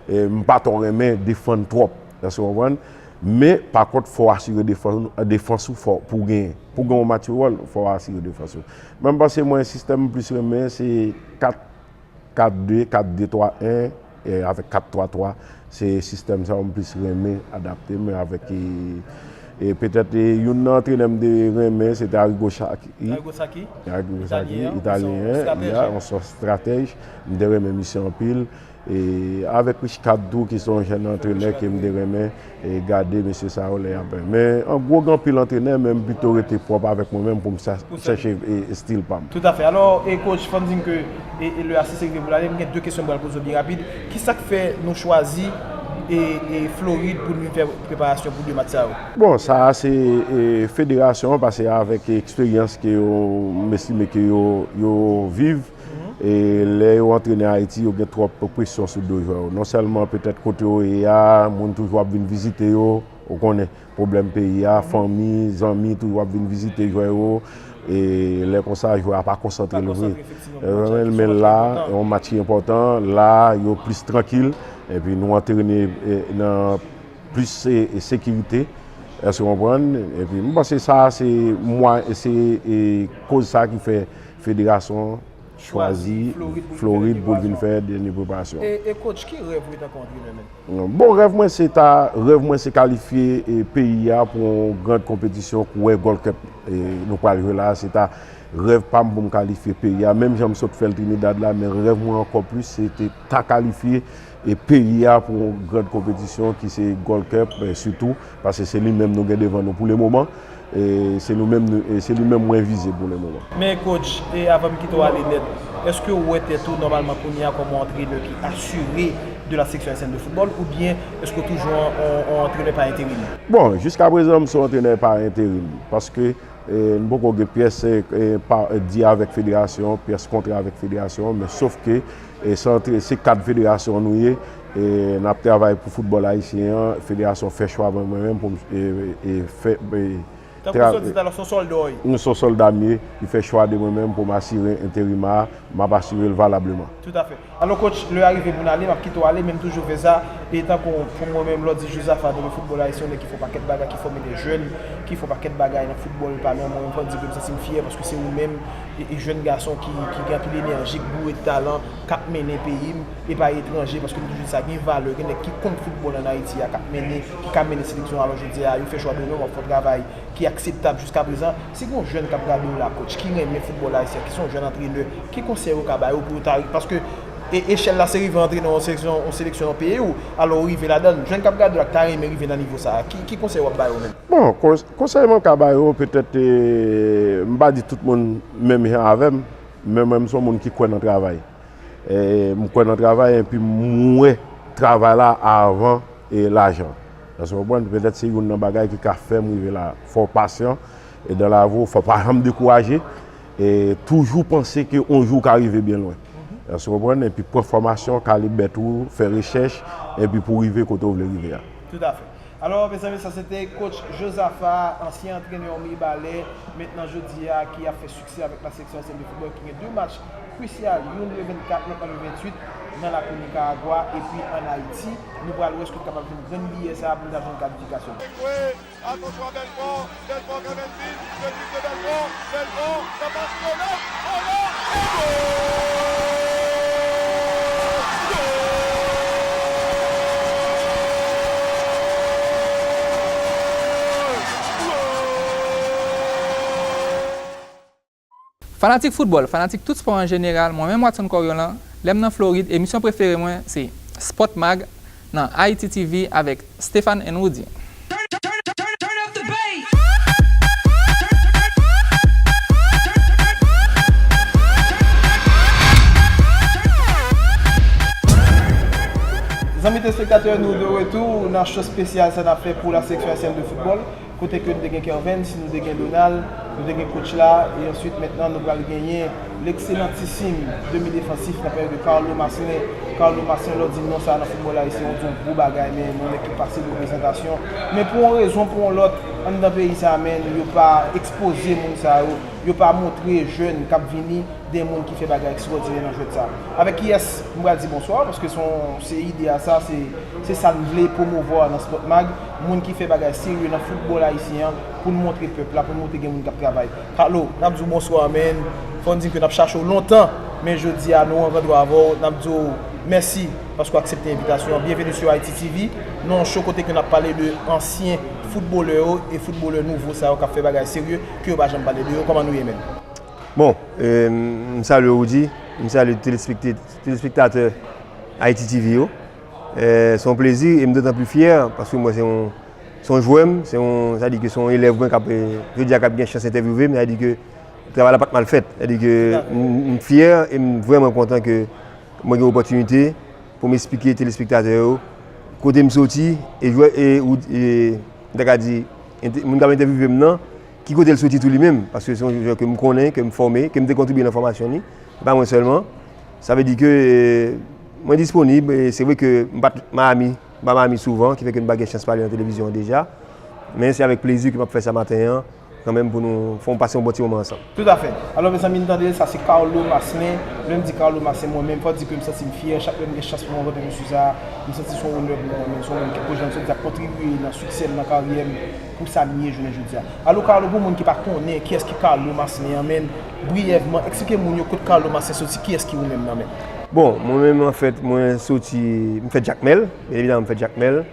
E m pa twò renmen defann twòp. Èske w konprann? Men, pa kont, fò w asire defans, defans ou fò, pou w genyen. Pou w gen yon match foutbòl, fò w asire defans ou. Mwen, m panse mwen, sistèm m plis renmen, se kat kat de, kat de twa en, e avèk kat twa twa, se sistèm sa yo m plis renmen adapte m avèk, e, e petèt, e, youn nan antrenè m te renmen, se te Arrigo Sacchi. Arrigo Sacchi? Arrigo Sacchi, italyen, ya, yon sòt estratèj. M te renmen misye anpil. E avèk Rich Cad tou, ki se yon jèn antrenè ke m te renmen. E gade mesye sa yo lè y ap. Men an gwo, gen anpil antrenè, men m pito rete pwòp avèk mwen menm pou m sa, chèche, e, estil pa m. Toutafè. Alò, e coach, fò m di n ke, e, e lè a se rive pou l ale, m gen de kesyon m pral poze w byen rapid. Kisa k fè nou chwazi, e, e Florid pou n vin fè preparasyon pou de match sa yo? Bon, sa a se, e, federasyon an, paske avèk eksperyans ke yo, m estime ke yo, yo viv, e lè yo antrene Ayiti, yo gen twòp presyon sou do jwè yo. Non sèlman petèt kote yo ye a, moun toujou ap vin vizite yo, ou konnen, pwoblèm peyi a, fanmi, zanmi, toujou ap vin vizite jwè yo. E lè konsa, jwè a pa konsantre l vre. Men la, yon match ki enpòtan, la, yo plis trankil, epi nou antrene, e, nan plis, e, e, sekirite. Èske w konprann? Epi m panse sa, se mwa, se, e, koz sa ki fè federasyon an chwazi Florid pou l vin fè dènye preparasyon. E, e coach, ki rèv ou tankou antrenè menm? Bon, rèv mwen se ta, rèv mwen se kalifye, e, peyi a pou yon grand konpetisyon koulè Gold Cup, e, nou pral jwe la. Se ta rèv pa m pou m kalifye peyi a. Menm jan m sot fè l Trinidad la, men rèv mwen ankò plis se te ta kalifye, e, peyi a pou yon grand konpetisyon ki se Gold Cup, e, sitou. Paske se li menm nou gen devan nou pou le moman. E se nou menm, nou, e se li menm mwen vize pou le moman. Men coach, e avan m kite w ale nèt, èske w wè tèt ou nòmalman kounye a kòm yon antrenè ki asire de la section S N de football, oubyen èske w toujou yon, yon, yon antrenè pa enterim? Bon, jiska prezan, m se yon antrenè pa enterim. Paske, e, n poko gen pyès, e, e, pa, e, di avèk federasyon, pyès kontra avèk federasyon, men sof ke, e, se antre-, se kad federasyon nou ye, e, n ap travay pou foutbòl ayisyen an, federasyon fè chwa mwen, mwen menm pou m, e, e, fè, e, Tankou sa w di talè, se yon sòlda w ye. M se yon sòlda m ye, li fè chwa de mwen menm pou m asire enterim a, m ap asire l valableman. Toutafè. Alò, coach, lè a rive pou n ale, m ap kite w ale, men m toujou fè sa. E tankou pou mwen menm, lè w di Josaphat nan foutbòl ayisyen, yon nèg ki fè yon pakèt bagay, ki fòme de jèn, ki fè yon pakèt bagay nan foutbòl pa nou, mwen menm fò m di ke m santi m fyè paske se ou menm, e, e jèn gason ki, ki gen anpil enèji, ki boure de talan, k ap mennen peyi m, e pa etranje, paske m toujou di sa, gen valè, gen nèg ki konn foutbòl ann Ayiti a, k ap mennen, ki ka mennen seleksyon, alò jodi a, yo fè chwa de non, w ap fè yon travay ki akseptab jiskaprezan. Si gen yon jèn k ap gade w la, coach, ki renmen foutbòl ayisyen, ki se yon jèn antrenè, ki konsèy ou ka ba yo pou yo ta, paske e, echèl la se rive antre nan yon seleksyon, yon seleksyon nan peyi w, alò ou rive ladan l. Jèn k ap gade w la k ta renmen rive nan nivo sa a, ki, ki konsèy w ap ba yo menm? Bon, kons-, konsèy mwen ka ba yo, petèt, e, m pa di tout moun menm jan avè m, men mwen, m se yon moun ki kwè nan travay. E, m kwè nan travay, epi m wè travay la avan, e, lajan. Èske w konprann? Petèt se youn nan bagay ki ka fè m rive la. Fò w pasyan, e dans la vie, fò w pa janm dekouraje, e toujou panse ke yon jou w ka rive byen lwen. Èske w konprann? Epi pran fòmasyon, kalib bèt ou, fè rechèch, epi pou w rive kote w vle rive a. Toutafè. Alò, mezanmi, sa se te coach Josaphat, ansyen antrenè Mibalè, mentnan jodi a, ki ap fè siksè avèk la seleksyon ayisyèn de foutbòl, ki gen de match krisyal, youn le vennkat, lòt la le venntuit, nan lakou Nikaragwa, epi ann Ayiti. Nou pral wè èske nou kapab jwenn grenn biyè sa a pou n ta jwenn kalifikasyon. Atansyon a Belfort, Belfort ka vin vin, le but de Belfort, Belfort, la passe de Belfort, oh là, et gol! Gol! Gol! Fanatik foutbòl, fanatik tout spò an jeneral, mwen menm Watson Coriolan, lè m nan Florid, emisyon prefere mwen se Sport Mag nan Haiti T V avèk Stéphane and Rudy. Zanmi telespektatè, nou de retou nan show espesyal sa n ap fè pou la seleksyon ayisyèn de foutbòl. Kote ke nou te gen Kervens, nou te gen Donald, nou te gen coach la, e answit mentnan nou pral genyen lekselantisim demi defansif nan peryòd de Carlo Marcelin. Carlo Marcelin, lè w di non sa a nan foutbòl ayisyen, w di yon gwo bagay, men yon nèg ki pase reprezantasyon. Men pou yon rezon, pou yon lòt, anndan peyi sa a, men yo pa ekspoze moun sa yo, yo pa montre jèn k ap vini de moun ki fè bagay ekstwòdinè nan jwèt sa. Avèk kiyès m pral di bonswa, paske se yon, se ide a sa, se, se sa n vle pwomouvwa nan Sport Mag, moun ki fè bagay serye nan foutbòl ayisyen an, pou n montre pèp la, pou n montre gen moun k ap travay. Carlo, n ap di w bonswa, men fò n di ke n ap chache w lontan, men jodi a nou rankante avè w, n ap di w mèsi paske w aksepte envitasyon an. Byenveni sou Haiti T V, nan yon show kote ke n ap pale de ansyen foutbolè yo e foutbolè nouvo sa yo k ap fè bagay serye, ke yo pa janm pale de yo. Kòman nou ye, men? Bon, e, m salye Rudy, m salye telespekte-, telespektatè Haiti T V yo. E, se yon plezi e m dotan pli fyè paske mwen se yon, se yon jwè m, se yon, sa di ke se yon elèv mwen k ap, e, jodi a k ap gen chans entèvyouve m, sa di ke travay la pa t mal fèt. Sa di ke m, m fyè e m vrèman kontan ke mwen gen opòtinite pou m esplike telespektatè yo kote m soti e jwè, e, ou, e, m ta ka di, ente-, moun k ap entèvyouve m nan, ki kote l soti tou li menm, paske se yon jwè ke m konnen, ke m fòme, ke m te kontribye nan fòmasyon li, e pa mwen sèlman. Sa vle di ke, e, mwen disponib, e se vre ke m pa t Miami, m pa Miami souvan, ki fè ke m pa gen chans pale nan televizyon an deja, men se avèk plezi ke m ap fè sa maten an, kanmenm pou nou fè, pase yon bon ti moman ansanm. Toutafè. Alò, mezanmi, n tande l, sa se Carlo Marcelin. Lè m di Carlo Marcelin, mwen menm, fò di ke m santi m fyè chak lè m gen chans pou m rankontre mesye sa a. M santi se yon onè pou mwen, men se yon moun ki, pou jan m sot di a, kontribye nan siksè m, nan karyè m, pou sa m ye jounen jodi a. Alò, Carlo, pou moun ki pa konnen kiyès ki Carlo Marcelin an, men, briyèvman, eksplike moun yo kot Carlo Marcelin soti, kiyès ki ou menm nan, men? Bon, mwen menm, anfèt, mwen soti, m fèt Jakmèl, byen evidaman, m fèt Jakmèl.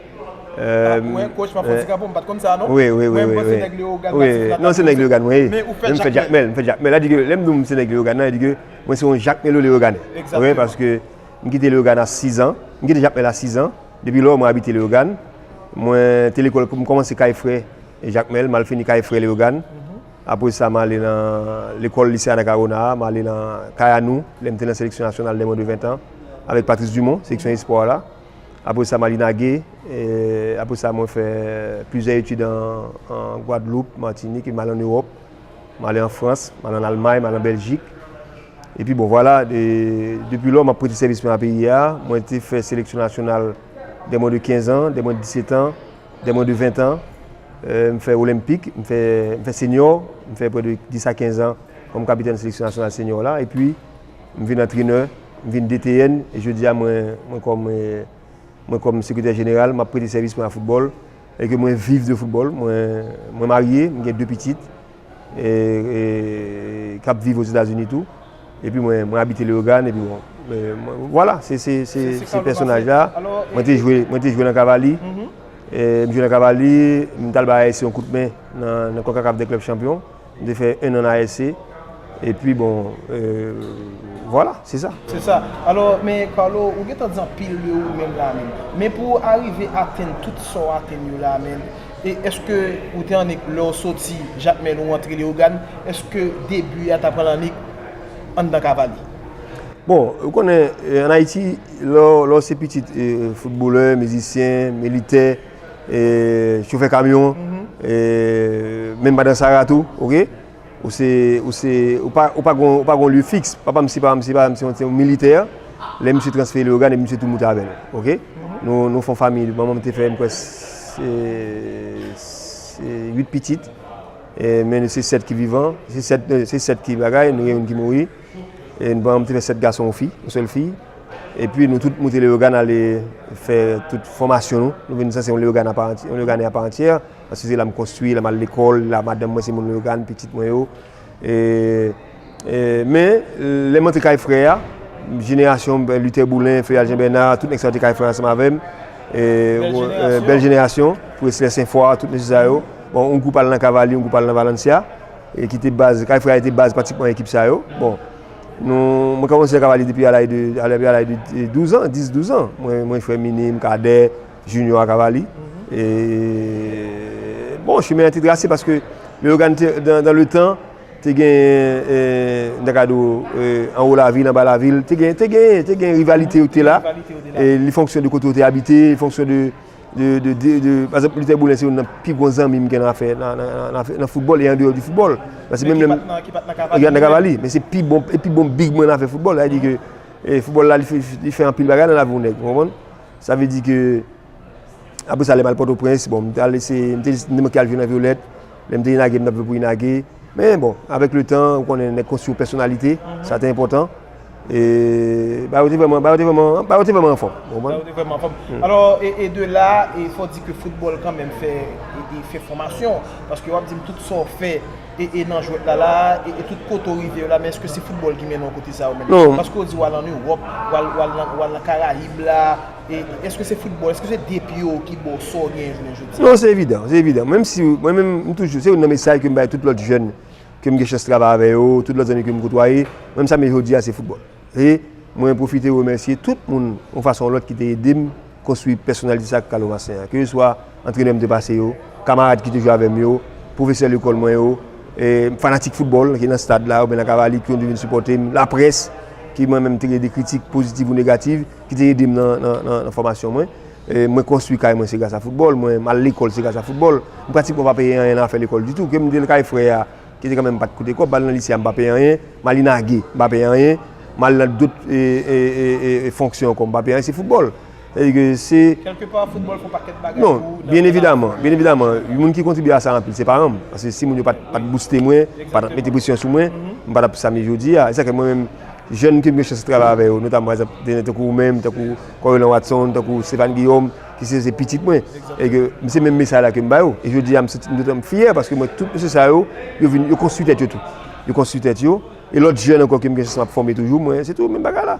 Ah, mwen, coach, m ap fè ti kanpe, m pa t konn sa, non. Wi, wi, wi. Mwen, m panse nèg Leyogàn, Natif Latann. Non, se nèg Leyogàn, wi. Men ou fèt Jakmèl. M fèt Jakmèl, m fèt Jakmèl. Sa di ke lè m di w m se nèg Leyogàn nan, sa di ke mwen se yon Jakmèlo Leyoganè. Egzakteman. Wi, paske m kite Leyogàn a sizan. M kite Jakmèl a sizan. Depi lò, mwen abite Leyogàn. Mwen te lekòl, m kòmanse kay frè Jakmèl, m al fini kay frè Leyogàn. Mhm. Apre sa, m ale nan lekòl lise Anacaona a, m ale nan Kayanou, lè m te nan seleksyon nasyonal dè mwen de ventan, avèk Patrice Dumont, seleksyon espò a la. Apre sa, m al Inagé. E, apre sa, mwen fè plizyè etid an, an Gwadloup, Matinik, epi m al an Ewòp. M ale an Frans, m al an Almay, m al an Bèljik. Epi bon, vwala, de, depi lò, m ap prete sèvis mwen a peyi a. Mwen te fè seleksyon nasyonal dè mwen de kenz an, dè mwen de disèt an, dè mwen de ventan. E, m fè Olenpik, m fè, m fè senyò, m fè prè de dis a kenz an kòm kapitèn seleksyon nasyonal senyò la. Epi, m vin antrenè, m vin D T N, e jodi a, mwen, mwen kòm, e, Mwen kòm sekretè jeneral, m ap prete sèvis mwen a foutbòl e ke mwen viv de foutbòl. Mwen, mwen marye, m gen de pitit e, e, k ap viv Ozetazini tou. Epi mwen, mwen abite Leyogàn, epi bon, e, mwen, vwala, se, se, se, se pèsonaj la. Mwen te jwe, mwen te jwe nan Kavali. E, m jwe nan Kavali, m t al ba A S C yon kout men nan, nan Konkakaf dè klèb chanpyon. M te fè en an nan A S C. Epi bon, e, vwala, se sa. Se sa. Alò, men Carlo, ou gentan di anpil de ou menm la menm. Men pou w arive atenn tout sa w atenn yo la menm, e èske ou te annik lè w soti Jakmèl ou antre Leyogàn, èske debi a ta pran l annik anndan Kavali? Bon, ou konnen, e, ann Ayiti, lè w, lè w se pitit, e, foutbolè, mizisyen, militè, e, chofè kamyon, e, menm madan Sara tou, oke? Ou se, ou se, ou pa, ou pa gon, ou pa gon lye fiks. Papa m se, papa m se, papa m se yon, se yon militè. Lè misye transfere Leyogàn, epi misye tou moute avè nou, oke? Nou, nou fè yon fanmi, manman m te fè, m kwè, se, se uit pitit. E, men se sèt ki vivan, se sèt, se sèt ki bagay, nou gen youn ki mouri. E, manman m te fè sèt gason, yon fi, yon sèl fi. Epi nou tout moute Leyogàn ale fè tout fòmasyon nou. Nou vin sanse yon Leyogàn apa antyè, yon Leyoganè apa antyè. Paske se la m konstwi, la m al lekòl, la madanm mwen se moun Leyogàn, pitit mwen yo. E, e, men, lè m antre kay frè a, jenerasyon, ben, Luther Boulin, Feuillard Jean Bernard, tout nèg sa yo te kay frè a ansanm avè m. E, bèl jenerasyon, Presley Saint-Foix, tout mesye sa yo. Bon, yon gwoup al nan Cavali, yon gwoup al nan Valencia. E ki te baz, kay frè a te baz pratikman ekip sa yo. Bon, nou, mwen kòmanse nan Cavali depi a laj de, depi a laj de douz an, dis, douz an. Mwen, mwen jwe minim, kadè, junior a Cavali. E, bon, chimen an te trase paske Leyogàn te, dan, dan le tan, te gen, e, m ta ka di w, e, anwo lavil, anba lavil, te gen, te gen, te gen rivalite yo ki te la. E li fonksyon de kote w te abite, li fonksyon de, de, de, de, de, pa egzanp, Luther Boulin se youn nan pi gwo zanmi m gen nan afè, nan, nan, nan, nan, nan foutbòl e andeyò di foutbòl. Paske menm lè m, ki pa t nan Cavali, men se pi bon, e pi bon big mwen nan afè foutbòl. Sa vle di ke, e, foutbòl la, li fè, li fè anpil bagay nan lavi yon nèg, ou konprann? Sa vle di ke, apre sa, lè m al Pòtoprens, bon, m t al eseye, m te, m te manke al jwe nan Violette. Lè m te Inage, m t ap jwe pou Inage. Men bon, avèk le tan, ou konnen, nèg konstwi yon pèsonalite, sa te enpòtan. E bagay yo te vrèman, bagay yo te vrèman, bagay yo te vrèman anfòm, ou konprann? Bagay yo te vrèman anfòm. Alò, e, e de la, e fò di ke foutbòl kanmenm fè, e, e fè fòmasyon. Paske w ap di m tout sa w fè, e, e nan jwèt la la, e, e tout kote w rive yo la, men èske se foutbòl ki mennen w kote sa yo menm? Non. Paske w di w al ann Ewòp, w al, w al nan, w al nan Karayib la, e èske se foutbòl, èske se de pye w ki ba w sa w genyen jounen jodi a? Non, se evidan, se evidan. Menm si, mwen menm, m toujou, se youn nan mesaj ke m bay tout lòt jèn ke m gen chans travay avè yo, tout lòt zanmi ke m kotwaye, mwen m sa m ye jodi a, se foutbòl. E mwen pwofite remèsye tout moun, yon fason ou lòt, ki te ede m konstwi pèsonalite sa k Carlo Marcelin an. Keseswa antrenè m te pase yo, kamarad ki te jwe avè m yo, pwofesè lekòl mwen yo, e fanatik foutbòl ki nan stad la, oubyen nan Cavali, ki konn vin sipòte m, laprès, ki mwen menm te gen de kritik pozitiv ou negativ, ki te ede m nan, nan, nan, nan fòmasyon mwen. E mwen konstwi kay mwen, se gras a foutbòl, mwen, m al lekòl, se gras a foutbòl. M pratikman pa peye anyen nan afè lekòl ditou. Ke m te al kay frè a, ki te kanmenm pa t koute kòb, m al nan lise a, m pa peye anyen, m al Inage, m pa peye anyen, m al nan dòt, e, e, e, e, e fonksyon ankò, m pa peye anyen, se foutbòl. Sa vle di ke se... Kèlkepa, foutbòl fè yon pakèt bagay pou ou. Non, byen evidaman, byen evidaman. Moun ki kontribye a sa anpil, se paran m. Paske si moun yo pa t, pa t bouste mwen, pa t ap mete presyon sou mwen, m pa t ap sa m ye jodi a. E sa ke mwen menm, jèn ke m gen chans travay avè yo, notaman, pa egzanp, de nèg tankou ou menm, tankou Coriolan Watson, tankou Stéphane Guillaume, ki se, se pitit mwen. E ke se menm mesaj la ke m ba yo. E jodi a, m santi m totalman fyè paske mwen, tout mesye sa yo, yo vin, yo konstwi tèt yo tou. Yo konstwi tèt yo. E lòt jèn ankò ke m gen chans m ap fòme toujou, mwen, se tou menm bagay la.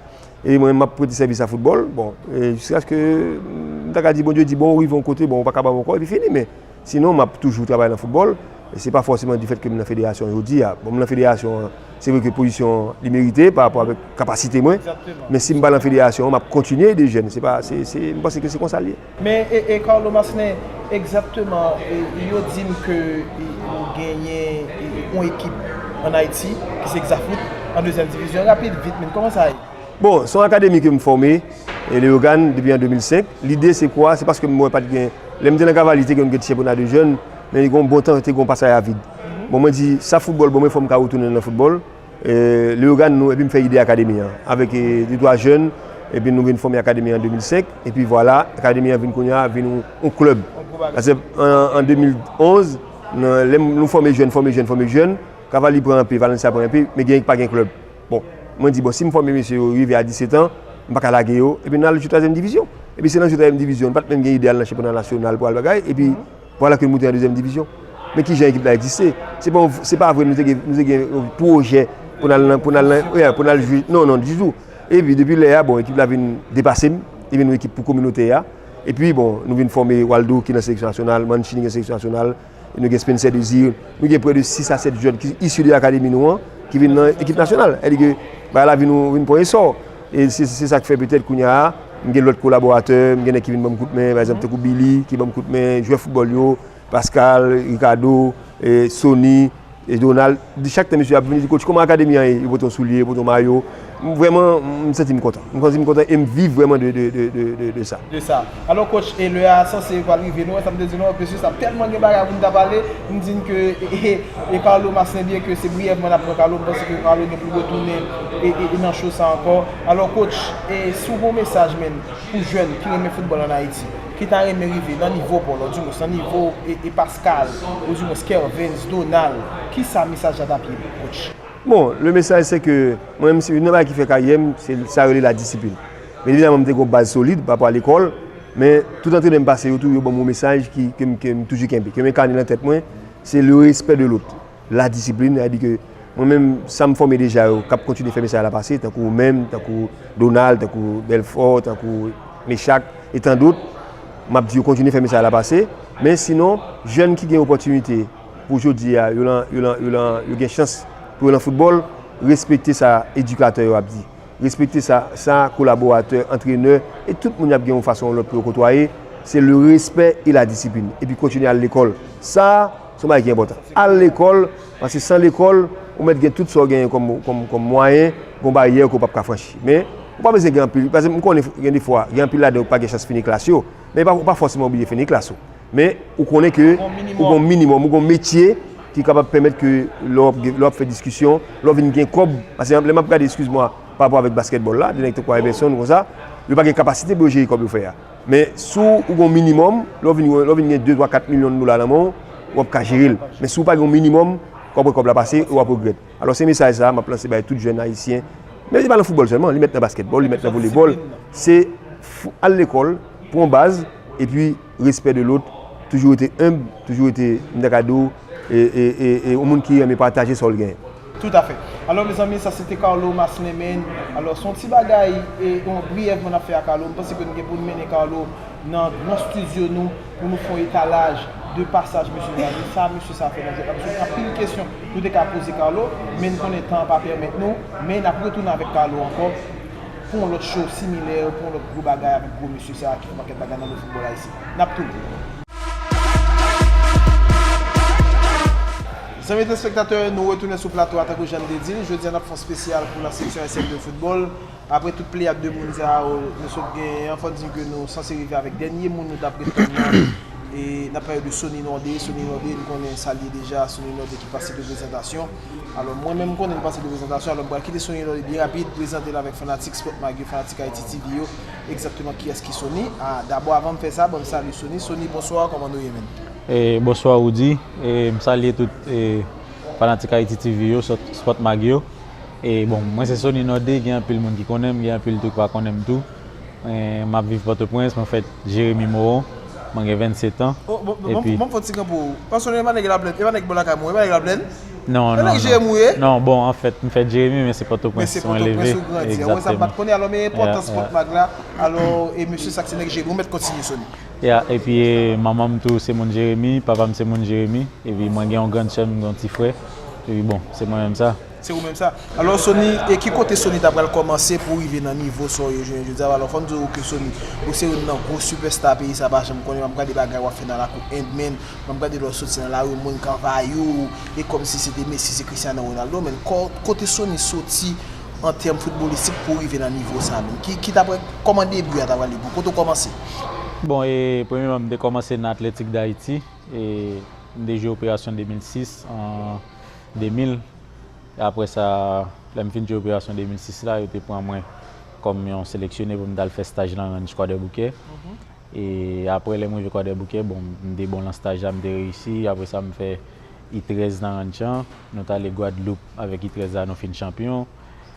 E mwen, m ap prete sèvis a foutbòl. Bon, e jiskaske m ta ka di, Bondye di, bon, ou rive yon kote, bon, ou pa ka ban m ankò, epi fini. Men sinon, m ap toujou travay nan foutbòl. E se pa fòseman difèt ke m nan federasyon jodi a. Bon, m nan federasyon an, se vre ke pozisyon an, li merite pa rapò avèk kapasite mwen. Men si m pa nan federasyon an, m ap kontinye ede jèn. Se pa, se, se, m panse ke se konsa l ye. Men, e, e Carlo Marcelin, egzakteman, e, yo di m ke, e, ou genyen, e, yon ekip ann Ayiti, ki se Exafoot, an dezyèm divizyon. Rapid, vit, men kòman sa ye? Bon, se yon akademi ke m fòme, e, Leyogàn, depi an de mil senk. Lide se kwa? Se paske m wè pa t gen, lè m te nan Cavali, te gen yon ti chanpyona de jèn, men li gen yon bon tan, te gen yon pasaj a vid. Bon, mwen di, sa foutbòl ban mwen, fò m ka retounen nan foutbòl. E, Leyogàn nou, epi m fè ide akademi an. Avèk, e, de twa jèn, epi nou vin fòme akademi an de mil senk, epi vwala, akademi an vin kounye a, vin yon, yon klèb. Paske an, an de mil onz, nan, lè m, nou fòme jèn, fòme jèn, fòme jèn, Cavali pran enpe, Valencia pran enpe, men gen, pa gen klèb. Bon, mwen di, bon, si m fòme mesye yo rive a disèt an, m pa ka lage yo, epi n al jwe twazyèm divizyon. Epi se nan jwe twazyèm divizyon, nou pa t menm gen ide al nan chanpyona nasyonal pou al bagay, epi vwala ke nou moute nan dezyèm divizyon. Men kijan ekip la egziste? Se pa, se pa vre nou te gen, nou te gen pwojè pou n al nan, pou n al nan, yeah, pou n al jwe. Non, non, ditou. Epi depi lè a, bon, ekip la vin depase m, li vin yon ekip pou kominote a. Epi bon, nou vin fòme Waldo ki nan seleksyon nasyonal, Mancini ki nan seleksyon nasyonal, nou gen Spencer Désir, nou gen prè de sis a sèt jèn ki isi de akademi nou an, ki vin nan ekip nasyonal. Sèdi ke bagay la vin, vin pran esò. E se, se sa k fè petèt kounye a, m gen lòt kolaboratè, m gen nèg ki vin ban m kout men, pa egzanp, tankou Billy, ki ban m kout men, jwè foutbòl yo, Pascal, Ricardo, e Sony, e Donald. Di chak tan mesye ap vini, di, "Coach, kòman akademi an ye?" Yo pote yon soulye, yo pote yon mayo. M, vrèman, m santi m kontan. M santi m kontan e m viv vrèman de, de, de, de, de, de sa. De sa. Alò, coach, e lè a sanse pral rive, nou wè sa m te di nou, mesye, sa tèlman gen bagay pou n ta pale, m di n ke, e, e, e Carlo Maslin, byen ke se briyèvman n ap pran Carlo, m panse ke Carlo gen pou l retounen e, e, e nan show sa ankò. Alò, coach, e si w gen yon mesaj, menn, pou jèn ki renmen foutbòl ann Ayiti, ki ta renmen rive nan nivo pa w la, oudimwens nan nivo e, e Pascal, oudimwens Kervens, Donald, kisa mesaj la t ap ye, coach? Bon, le message, c'est que mwen menm, si youn nan bagay ki fè karyè m, se sa yo rele la disiplin. Byen evidaman, m te gen yon baz solid pa rapò a lekòl, men tout antrenè m pase yo tou, yo ban m yon mesaj ki, ke m, ke m toujou kenbe, ke m enkane nan tèt mwen, se le respect de l'autre. La disiplin, sa vle di ke mwen menm, sa m fòme deja yo, k ap kontinye fè mesaj la pase, tankou ou menm, tankou Donald, tankou Belfort, tankou Mechak, e tan dòt, m ap di yo kontinye fè mesaj la pase. Men sinon, jèn ki gen opòtinite, pou jodi a, yo lan, yo lan, yo lan, yo gen chans pou yo lan foutbòl, respekte sa edikatè yo ap di. Respekte sa, sa kolaboratè, antrenè, e tout moun y ap gen yon fason ou lòt pou yo kotwaye, se le respect et la discipline. Epi kontinye al lekòl. Sa, se yon bagay ki enpòtan. Al lekòl, paske san lekòl, ou mèt gen tout sa w genyen kòm, kòm, kòm mwayen, gon baryè ke w p ap ka franchi. Men, ou pa bezwen gen anpil, paske m konnen gen defwa, gen anpil ladan yo ki pa gen chans fini klas yo. Men pa, ou pa fòseman oblije fini klas ou. Men ou konnen ke ou gon minimòm, ou gon metye ki kapab pèmèt ke lè w ap, lè w ap fè diskisyon, lè w vin gen kòb, paske lè m ap gade, eskiz mwa, pa rapò avèk baskètbòl la, de nèg tankou Iverson konsa, yo pa gen kapasite pou yo jere kòb yo fè a. Men si w gon minimòm, lè w vin, lè w vin gen de, twa, kat milyon dola nan men w, w ap ka jere l. Men si w pa gen yon minimòm, w ap wè kòb la pase e w ap regrèt. Alò, se mesaj sa a m ap lanse bay tout jèn ayisyen. Men li pa nan foutbòl sèlman, li mèt nan baskètbòl, li mèt nan volebòl. Se f-, al lekòl, pran baz, epi respè de lòt, toujou rete enb, toujou rete, m ta ka di w, e, e, e, e, yon moun ki renmen pataje sa w genyen. Toutafè. Alò, mezanmi, sa se te Carlo Maslin, men. Alò, se yon ti bagay, e, yon briyèvman n ap fè a Carlo. M panse ke nou gen pou n mennen Carlo nan gran estidyo nou pou nou fè yon etalaj de pasaj mesye sa yo, sa mesye sa a fè nan jwèt la. Paske gen anpil kesyon nou te ka poze Carlo, men n konnen tan an pa pèmèt nou, men n ap retounen avèk Carlo ankò pou yon lòt show similè, pou yon lòt gwo bagay avèk gwo mesye sa a ki fè pakèt bagay nan lefoutbòl ayisyen. N ap tounen. Zanmi telespektatè, nou retounen sou plato a, tankou jan n te di l, jodi a n ap fè yon espesyal pou la seksyon S F de foutbòl. Apre tout pleyad de moun sa yo nou sot genyen an, fò n di ke nou sanse rive avèk dènye moun nou t ap ret tann nan. E n ap pale de Sony Nordé. Sony Nordé, nou konnen sa l ye deja, Sony Nordé ki pase de prezantasyon. Alò, mwen menm, m konnen l pase de prezantasyon, alò m pral kite Sony Nordé byen rapid, prezante l avèk fanatik Sport Mag yo, fanatik Haiti T V yo, egzakteman kiyès ki Sony. A, dabò, avan m fè sa, ban m salye Sony. Sony, bonswa, kòman nou ye, menn? E, bonswa, Roody. E, m salye tout, e, fanatik Haiti T V yo, Sport Mag yo. E bon, mwen se Sony Nordé, gen anpil moun ki konnen m, gen anpil tou ki pa konnen m tou. E, m ap viv Pòtoprens, mwen fèt Jeremi Moron, mwen gen vennsetan. Oh, bon, bon, epi bon, bon, fò ti kanpe w. Paske e pa nèg Laplèn, e pa nèg bò lakay mwen, e pa nèg Laplèn. Non, non, non. Jeremi ou ye? Non, bon, anfèt, m fèt Jeremi, men se Pòtoprens mwen leve. Men se Pòtoprens ou grandi. An, wè sa m pa t konnen, alò, men enpòtans Sport Mag la. Alò, e mesye sa k se nèg Jeremi, ou mèt kontinye, Sony. Ya, epi, e, manman m tou se moun Jeremi, papa m se moun Jeremi, epi mwen gen yon grann sè m, gen yon ti frè, epi bon, se mwen menm sa. Se ou menm sa. Alò, Sony, e ki kote Sony ta pral kòmanse pou rive nan nivo sa w ye jounen jodi a? Alò, fò n di w ke Sony, ou se youn nan gwo sipèsta peyi sa pa janm konnen. M ap gade bagay w ap fè nan lakou End, men, m ap gade lè w soti nan lari, moun k anvayi w, e kòmsi se te Messi, se Cristiano Ronaldo, men, ko-, kote Sony soti an tèm foutbolistik pou rive nan nivo sa, men? Ki, ki ta pral, kòman debi a ta pral ye pou w? Kote w kòmanse? Bon, e, premyèman, m te kòmanse nan Athletic d'Haïti, e m te jwe Opération de mil sis an de mil. E apre sa, lè m fin jwe Opération de mil sis la, yo te pran mwen kòm yon seleksyone pou m t al fè staj nan Ranch Kwadèboukè. E apre, lè m rive Kwadèboukè, bon, m te bon nan staj la, m te reyisi. Apre sa, m fè I trèz nan Ranch an. Nou t ale Gwadloup avèk I trèz la, nou fin chanpyon.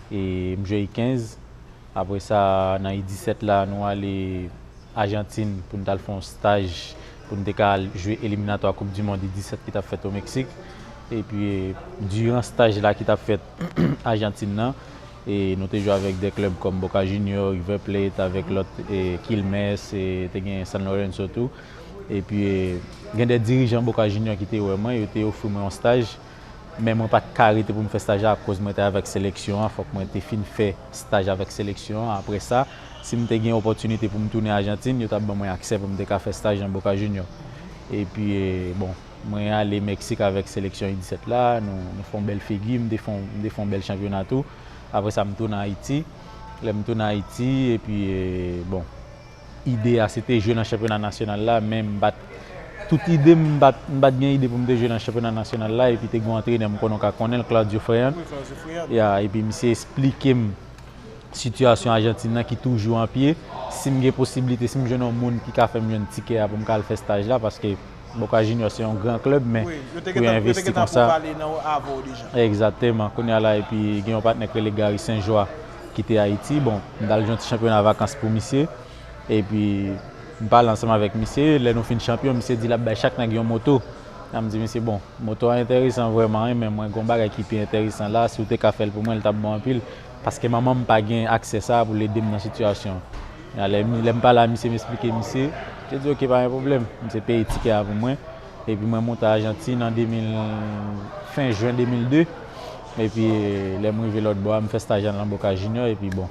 E m jwe I kenz. Apre sa, nan I disèt la, nou ale Ajantin pou n t al fè yon staj pou n te ka al jwe eliminatwa Koup di Mond U disèt ki t ap fèt o Meksik. Epi, diran staj la ki t ap fèt Ajantin nan, e nou te jwe avèk de klèb kòm Boca Junior, River Plate, avèk lòt, e Quilmes, e te gen San Lorenzo tou. Epi, e gen de dirijan Boca Junior ki te wè mwen, yo te ofri mwen yon staj. Men mwen pa t ka rete pou m fè staj la akoz mwen te avèk seleksyon an. Fòk mwen te fin fè staj avèk seleksyon an. Apre sa, si m te gen opòtinite pou m tounen Ajantin, yo t ap ban mwen aksè pou m te ka fè staj nan Boca Junior. Epi, e, bon, mwen ale Meksik avèk seleksyon U disèt la. Nou, nou fè yon bèl figi, m te fè yon, m te fè yon bèl chanpyona tou. Apre sa, m tounen Ayiti. Lè m tounen Ayiti, epi, e, bon, ide a, se te jwe nan chanpyona nasyonal la, men m pa t, tout ide m, m pa t, m pa t gen ide pou m te jwe nan chanpyona nasyonal la, epi te gen yon antrenè m konnen, w ka konnen l, Claudio Frean. Wi, Claudio Frean. Ya, epi misye esplike m sitiyasyon Ajantin nan ki toujou an pye. Si m gen posiblite, si m jwenn yon moun ki ka fè m jwenn tikè a pou m ka al fè staj la, paske Boca Junior se yon gran klèb, men pou yo envesti konsa. Wi, yo te gentan, yo te gentan pou pale nan, avè w deja. Egzakteman. Kounye a la, epi gen yon patnè k rele Gary Saint-Joie ki te Ayiti. Bon, m t al jwe yon ti chanpyona vakans pou misye. Epi, m pale ansanm avèk misye. Lè nou fin chanpyon, misye di l ap bay chak nèg yon moto. Lè m di misye, bon, moto a enteresan vrèman, wi, men mwen gen yon bagay ki pi enteresan la. Si w te ka fè l pou mwen, l t ap bon anpil. Paske manman m pa gen aksè sa a pou l ede m nan sitiyasyon. Lè m, lè m pale a misye, m esplike misye, misye di, "Oke, pa gen pwoblèm." Misye peye tikè a pou mwen. Epi mwen monte Ajantin an de mil, fen jen de mil de. Epi lè m rive lòt bò a, m fè staj lan nan Boca Junior. Epi bon.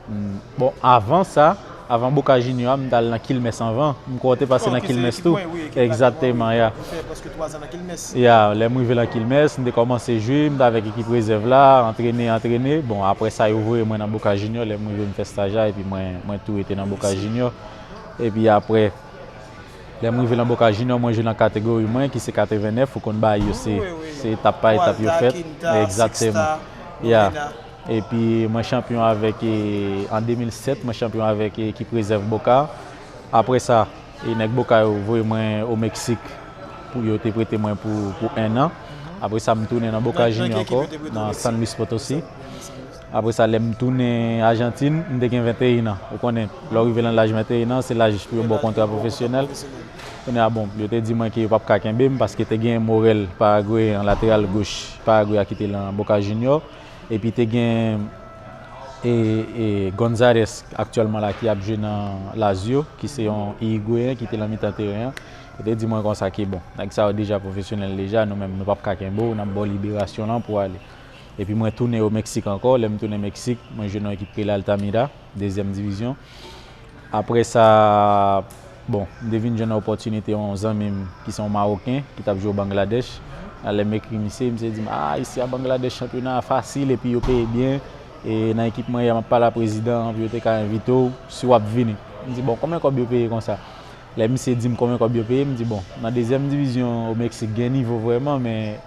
M, bon, avan sa, avan Boca Junior a, m t al nan Quilmes anvan. M kwè w te pase nan Quilmes tou. Egzakteman, ya. Ou fè prèske twa zan nan Quilmes. Ya, lè m rive nan Quilmes, m te kòmanse jwe, m t avèk ekip rezèv la, antrene, antrene. Bon, apre sa, yo voye mwen nan Boca Junior, lè m rive, m fè staj la, epi mwen, mwen tou rete nan Boca Junior. Epi apre, lè m rive nan Boca Junior, mwen jwe nan kategori mwen, ki se katrevennnèf, ou konn bagay yo, se, se etap pa etap yo fèt. Egzakteman. Ya. Epi mwen chanpyon avèk, e, an de mil sèt, mwen chanpyon avèk ekip rezèv Boca. Apre sa, e, nèg Boca yo voye mwen o Meksik pou yo te prete mwen pou, pou en an. Apre sa, m tounen nan Boca Junior ankò, nan San Luis Potosi. Apre sa, lè m tounen Ajantin, m te gen venteyen an. Ou konnen, lè w rive nan laj venteyen an, se laj pou yo ba w kontra pwofesyonèl. Kounye a, bon, yo te di mwen ke yo p ap ka kenbe m paske te gen Morel Paragweyen, lateral goch Paragwe a ki te nan Boca Junior. Epi te gen, e, e, Gonzalez aktyèlman la ki ap jwe nan Lazio, ki se yon Irigweyen ki te nan mitan teren an. Yo te di mwen konsa ke, bon, nèg sa yo deja pwofesyonèl deja, nou menm nou p ap ka kenbe w, n ap ba w liberasyon lan pou w ale. Epi mwen tounen o Meksik ankò, lè m tounen Meksik, mwen jwe nan yon ekip ki rele Altamira, dezyèm divizyon. Apre sa, bon, m te vin jwenn opòtinite yon zanmi m ki se yon Mawoken, ki t ap jwe o Bangladèch. Alè m ekri misye, misye di m, "Ah, isi a Bangladèch chanpyona a fasil, epi yo peye byen. E nan ekip mwen yè, m ap pale a prezidan an pou yo te ka envite w, si w ap vini." M di, "Bon, konbyen kòb yo peye konsa?" Lè misye di m konbyen kòb yo peye, m di, "Bon, nan dezyèm divizyon o Meksik gen nivo vrèman, men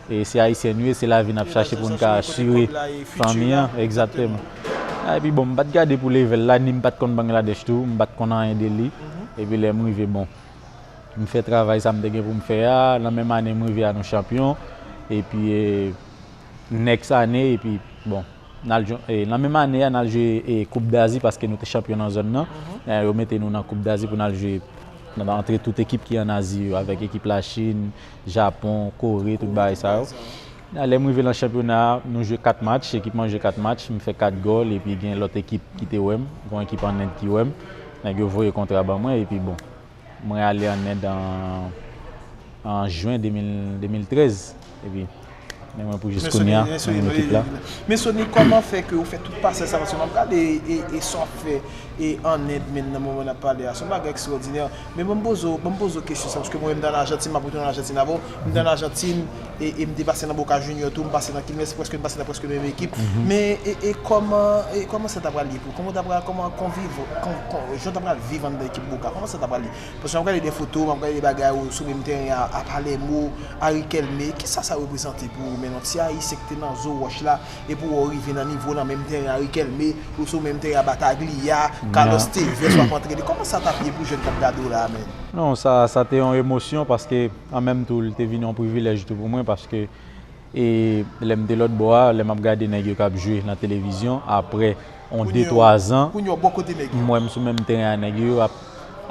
e se ayisyen nou ye, se lavi n ap chache pou n ka asire fanmi an." Egzakteman. Epi bon, m pa t gade pou levèl la, ni m pa t konn Bangladèch tou, m pa t konn anyen de li. Epi lè m rive, bon, m fè travay sa m te gen pou m fè a, nan menm ane m rive a nou chanpyon. Epi, e, next ane, epi bon, n al jwe, e, nan menm ane a, n al jwe, e, Koup Dazi paske nou te chanpyon nan zòn nan. E, yo mete nou nan Koup Dazi pou n al jwe nan, antre tout ekip ki an Azi yo, avèk ekip Lachin, Japon, Kore, tout bagay sa yo. Lè m rive nan chanpyona a, nou jwe kat match, ekip mwen jwe kat match, m fè kat gòl, epi gen lòt ekip ki te wè m, gen yon ekip an End ki wè m. Nèg yo voye kontra ban mwen, epi bon, mwen ale an End an, an jen de mil, de mil trèz, epi men mwen pou jis kounye a, nan menm ekip la. Men Sony, kòman fè ke ou fè tout pasaj sa? Paske m ap gade e, e sa w ap fè e an End, men nan moman n ap pale a, se yon bagay ekstrawòdinè. Men ban m poze w, ban m poze w kesyon sa, paske mwen menm m t ann Ajantin, m ap retounen ann Ajantin avè w. M t ann Ajantin, e, e m te pase nan Boca Junior tou, m pase nan Quilmes, prèske m pase nan prèske menm ekip. Men, e, e kòman, e kòman sa ta pral ye pou w? Kòman w ta pral, kòman konviv, kon, kon, jan w ta pral viv anndan ekip Boca? Kòman sa ta pral ye? Paske m ap gade de foto, m ap gade de bagay ou sou menm teren a, a Palermo, a Riquelme. Kisa sa reprezante pou ou menm, yon ti Ayisyen ki te nan zo wòch la, e pou w rive nan nivo nan menm teren a Riquelme, ou sou menm teren a Battaglia, Carlos Tevez w ap antrene. Kòman sa t ap ye pou jèn k ap gade w la a, menm? Non, sa, sa te yon emosyon paske an menm tou, li te vin yon privilèj tou pou mwen paske, e, lè m te lòt bò a, lè m ap gade nèg yo k ap jwe nan televizyon, apre yon de, twa zan, m wè m sou menm teren a nèg yo, yo ap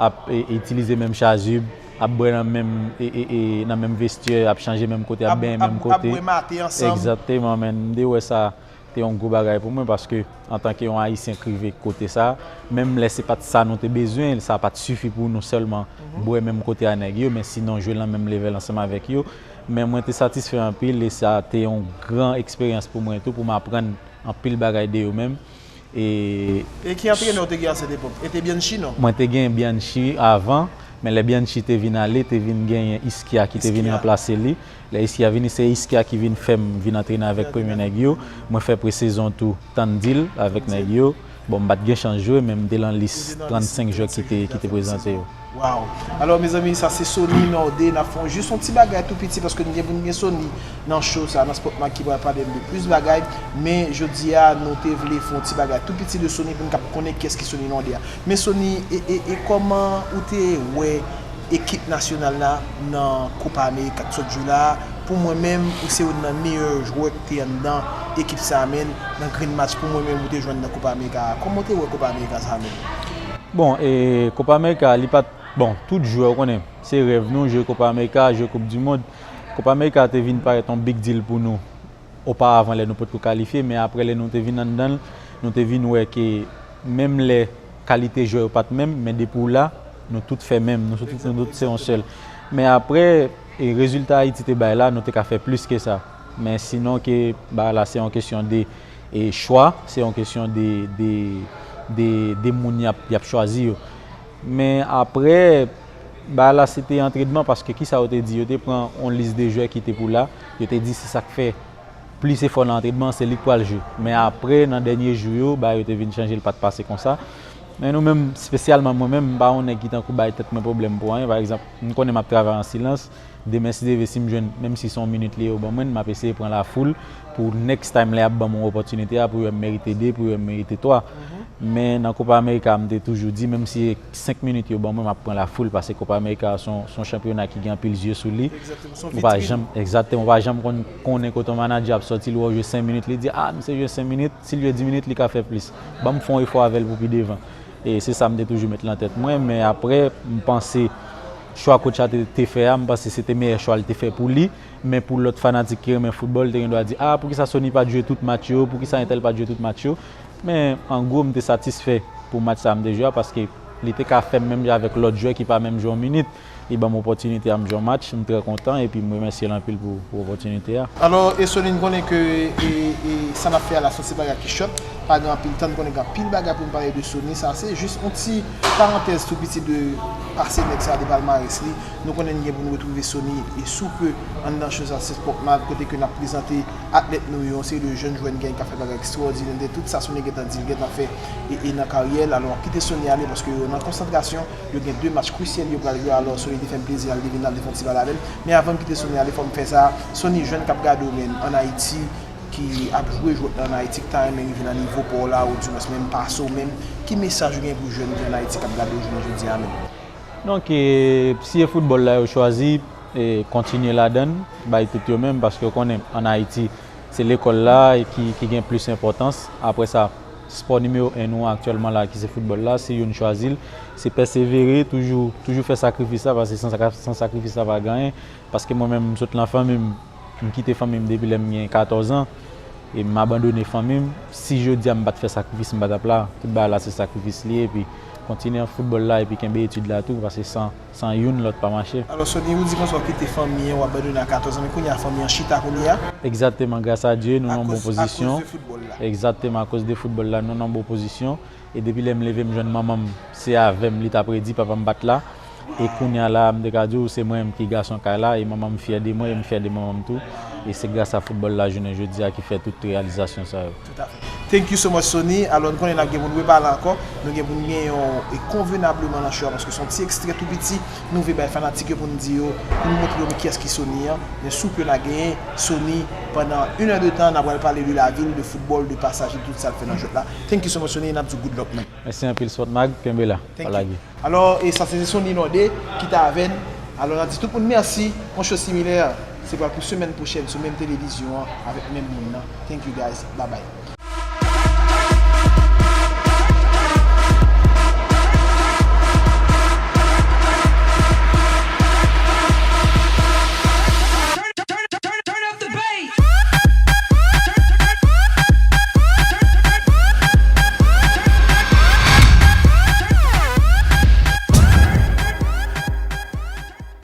ap e, itilize menm chazib, ap bwè nan menm, e, e, e, nan menm vestyè, ap chanje menm kote, ap benyen menm kote. Ap bwè mate ansanm. Egzakteman, men m te wè sa te yon gwo bagay pou mwen, paske antanke yon Ayisyen k rive kote sa, menm lè se pa t sa nou te bezwen, sa pa t sifi pou nou sèlman bwè menm kote a nèg yo, men sinon jwe nan menm level ansanm avèk yo. Men mwen te satisfè anpil e sa te yon gran eksperyans pou mwen tou, pou m aprann anpil bagay de yo menm. E E ki antrenè w te gen a sèt epòk? E te Bianchi, non? Mwen te gen Bianchi avan, men lè Bianchi te vin ale, te vin genyen Iskia ki te vin ranplase li. Lè Iskia vini, se Iskia ki vin fè m vin antrene avèk premye nèg yo. Mwen fè presezon tou tann dil avèk nèg yo. Bon, m pa t gen chans jwe, men m te lan lis trannsenk jwè ki te, ki te prezante yo. Wow. Alò, mezanmi, sa se Sony Nordé. N ap fè jis yon ti bagay tou piti paske nou gen pou n gen Sony nan show sa, nan Spot Mag ki pral pale n de plis bagay. Men jodi a, nou te vle fè yon ti bagay tou piti de Sony pou n kab konnen kiyès ki Sony Nordé a. Men Sony, e, e, e kòman ou te wè ekip nasyonal la nan Copa America k sot jwe la a? Pou mwen menm, ou se youn nan meyè jwè ki te anndan ekip sa a, men nan Green Match, pou mwen menm, ou te jwenn nan Copa America a. Kòman w te wè Copa America sa a menm? Bon, e Copa America, li pa t, bon, tout jwè, ou konnen, se rèv nou, jwe Copa America, jwe Koup di Mond. Copa America te vin parèt yon big deal pou nou oparavan lè nou potko kalifye, men apre lè nou te vin anndan l, nou te vin wè ke menm lè kalite jwè yo pa t menm, men depi w la, nou tout fè menm, nou tout, nou tout se yon sèl. Men apre, e rezilta Ayiti te bay la, nou te ka fè plis ke sa. Men sinon ke bagay la se yon kesyon de, e chwa, se yon kesyon de, de, de, de moun y ap, y ap chwazi yo. Men apre, bagay la se te antrenman, paske kisa yo te di? Yo te pran yon lis de jwè ki te pou la, yo te di se sa k fè plis efò nan antrenman, se li k pral jwe. Men apre, nan dènye jou yo, bagay yo te vin chanje, li pa t pase konsa. Men nou menm, espesyalman mwen menm, m pa yon nèg ki tankou bay tèt mwen pwoblèm pou anyen. Pa egzanp, m konnen m ap travay an silans. Demen, si Dye vle, si m jwenn, menm si se yon minit li ye yo ban mwen, m ap eseye pran lafoul pou next time lè y ap ban m yon opòtinite a, pou yo wè m merite de, pou yo wè m merite twa. Men nan Copa America, m te toujou di, menm si se senk minit yo ban mwen, m ap pran lafoul, paske Copa America se yon, se yon chanpyona ki gen anpil zye sou li. Ou pa janm, egzakteman, ou pa janm konn konnen kote yon manadjè ap sòti, li wè w jwe senk minit, li di, "A, misye jwe senk minit, si l jwe dis minit, li ka fè plis. Ban m fè yon efò avè l pou pi devan." E se sa m te toujou met lan tèt mwen, men apre, m panse chwa coach la te, te fè a, m panse se te meyè chwa l te fè pou li, men pou lòt fanatik ki renmen foutbòl, te gen dwa di, "A, poukisa Sony pa t jwe tout match yo? Poukisa entèl pa t jwe tout match yo?" Men, an gwo, m te satisfè pou match sa a m te jwe a, paske li te ka fè m menm jan avèk lòt jwè ki pa menm jwe yon minit. Li ban m opòtinite a m jwe yon match, m trè kontan, epi m remèsye l anpil pou, pou opòtinite a. Alò, e Sony, n konnen ke, e, e, sa n ap fè a la, se yon ti bagay ki chòt, pa gen anpil tan, n konnen gen anpil bagay pou n pale de Sony, sa se jis yon ti parantèz tou piti de pase nèg sa, de palmarès li. Nou konnen n gen pou n retwouve Sony e sou pe anndan show sa, se Spot Mag, kote ke n ap prezante atlèt nou yo, yon seri de jèn jwè n gen k ap fè bagay ekstwòdinè, de tout sa Sony gentan di l gentan fè e, e nan karyè l. Alò, n ap kite Sony ale paske yo nan konsantrasyon, yo gen de match krisyèl yo pral jwe. Alò, Sony te fè m plezi, al te vin, al te fè yon ti pale avè l. Men avan m kite Sony ale, fò m fè sa. Sony, jèn k ap gade w, men, ann Ayiti, ki ap jwe jwèt la ann Ayiti, ki ta renmen rive nan nivo pa w la, oudimwens menm pase w menm, ki mesaj ou gen pou jèn ki ann Ayiti k ap gade w jounen jodi a menm? Donk, e, si e foutbòl la yo chwazi, e, kontinye ladan l, bay tèt yo menm, paske w konnen, ann Ayiti, se lekòl la e ki, ki gen plis enpòtans. Apre sa, spò nimewo en nou an aktyèlman la, ki se foutbòl la, si youn chwazi l, se pèsevere, toujou, toujou fè sakrifis la, paske san sakri-, san sakrifis la pa gen anyen. Paske mwen menm, m sot lan fanmi m, m kite fanmi m depi lè m gen katòz an, e m abandone fanmi m. Si jodi a m pa t fè sakrifis, m pa t ap la. Tout bagay la se sakrifis li ye, epi kontinye foutbòl la, epi kenbe etid la tou, paske san, san youn, lòt pa mache. Alò, Sony, ou di konsa w kite fanmi an, w abandone a katòz an, men kounye a fanmi an chita kounye a? Egzakteman, gras a Dye, nou nan yon bon pozisyon. Akoz, akoz de foutbòl la. Egzakteman, akoz de foutbòl la, nou nan yon bon pozisyon. E depi lè m leve, m jwenn manman m, se avè m li t ap redi, papa m pa t la. E kounye a la, m te ka di w, se mwen menm ki gason kay la, e manman m fyè de mwen, e m fyè de manman m tou. E se gras a foutbòl la, jounen jodi a, ki fè tout reyalizasyon sa yo. Tout à fait. Thank you so much, Sony. Alò, n konnen n ap gen pou n repale ankò. Nou gen pou n gen yon, e konvenableman nan show a, paske se yon ti ekstrè tou piti. Nou vle bay fanatik yo pou n di yo, pou n montre yo, men kiyès ki Sony an. Men souple n a genyen Sony pandan inè de tan, n a pral pale de lavil, de foutbòl, de pasaj, de tout sa l fè nan jwèt la. Thank you so much, Sony, e n ap di w good luck, man. Mèsi anpil, Spot Mag, kenbe la, pa lage. Alò, e sa se Sony Nordé ki t avè n. Alò, n ap di tout moun mèsi. Yon show similè, se pral pou semèn pwochèn sou menm televizyon an, avèk menm moun nan. Thank you, guys. Bye bye.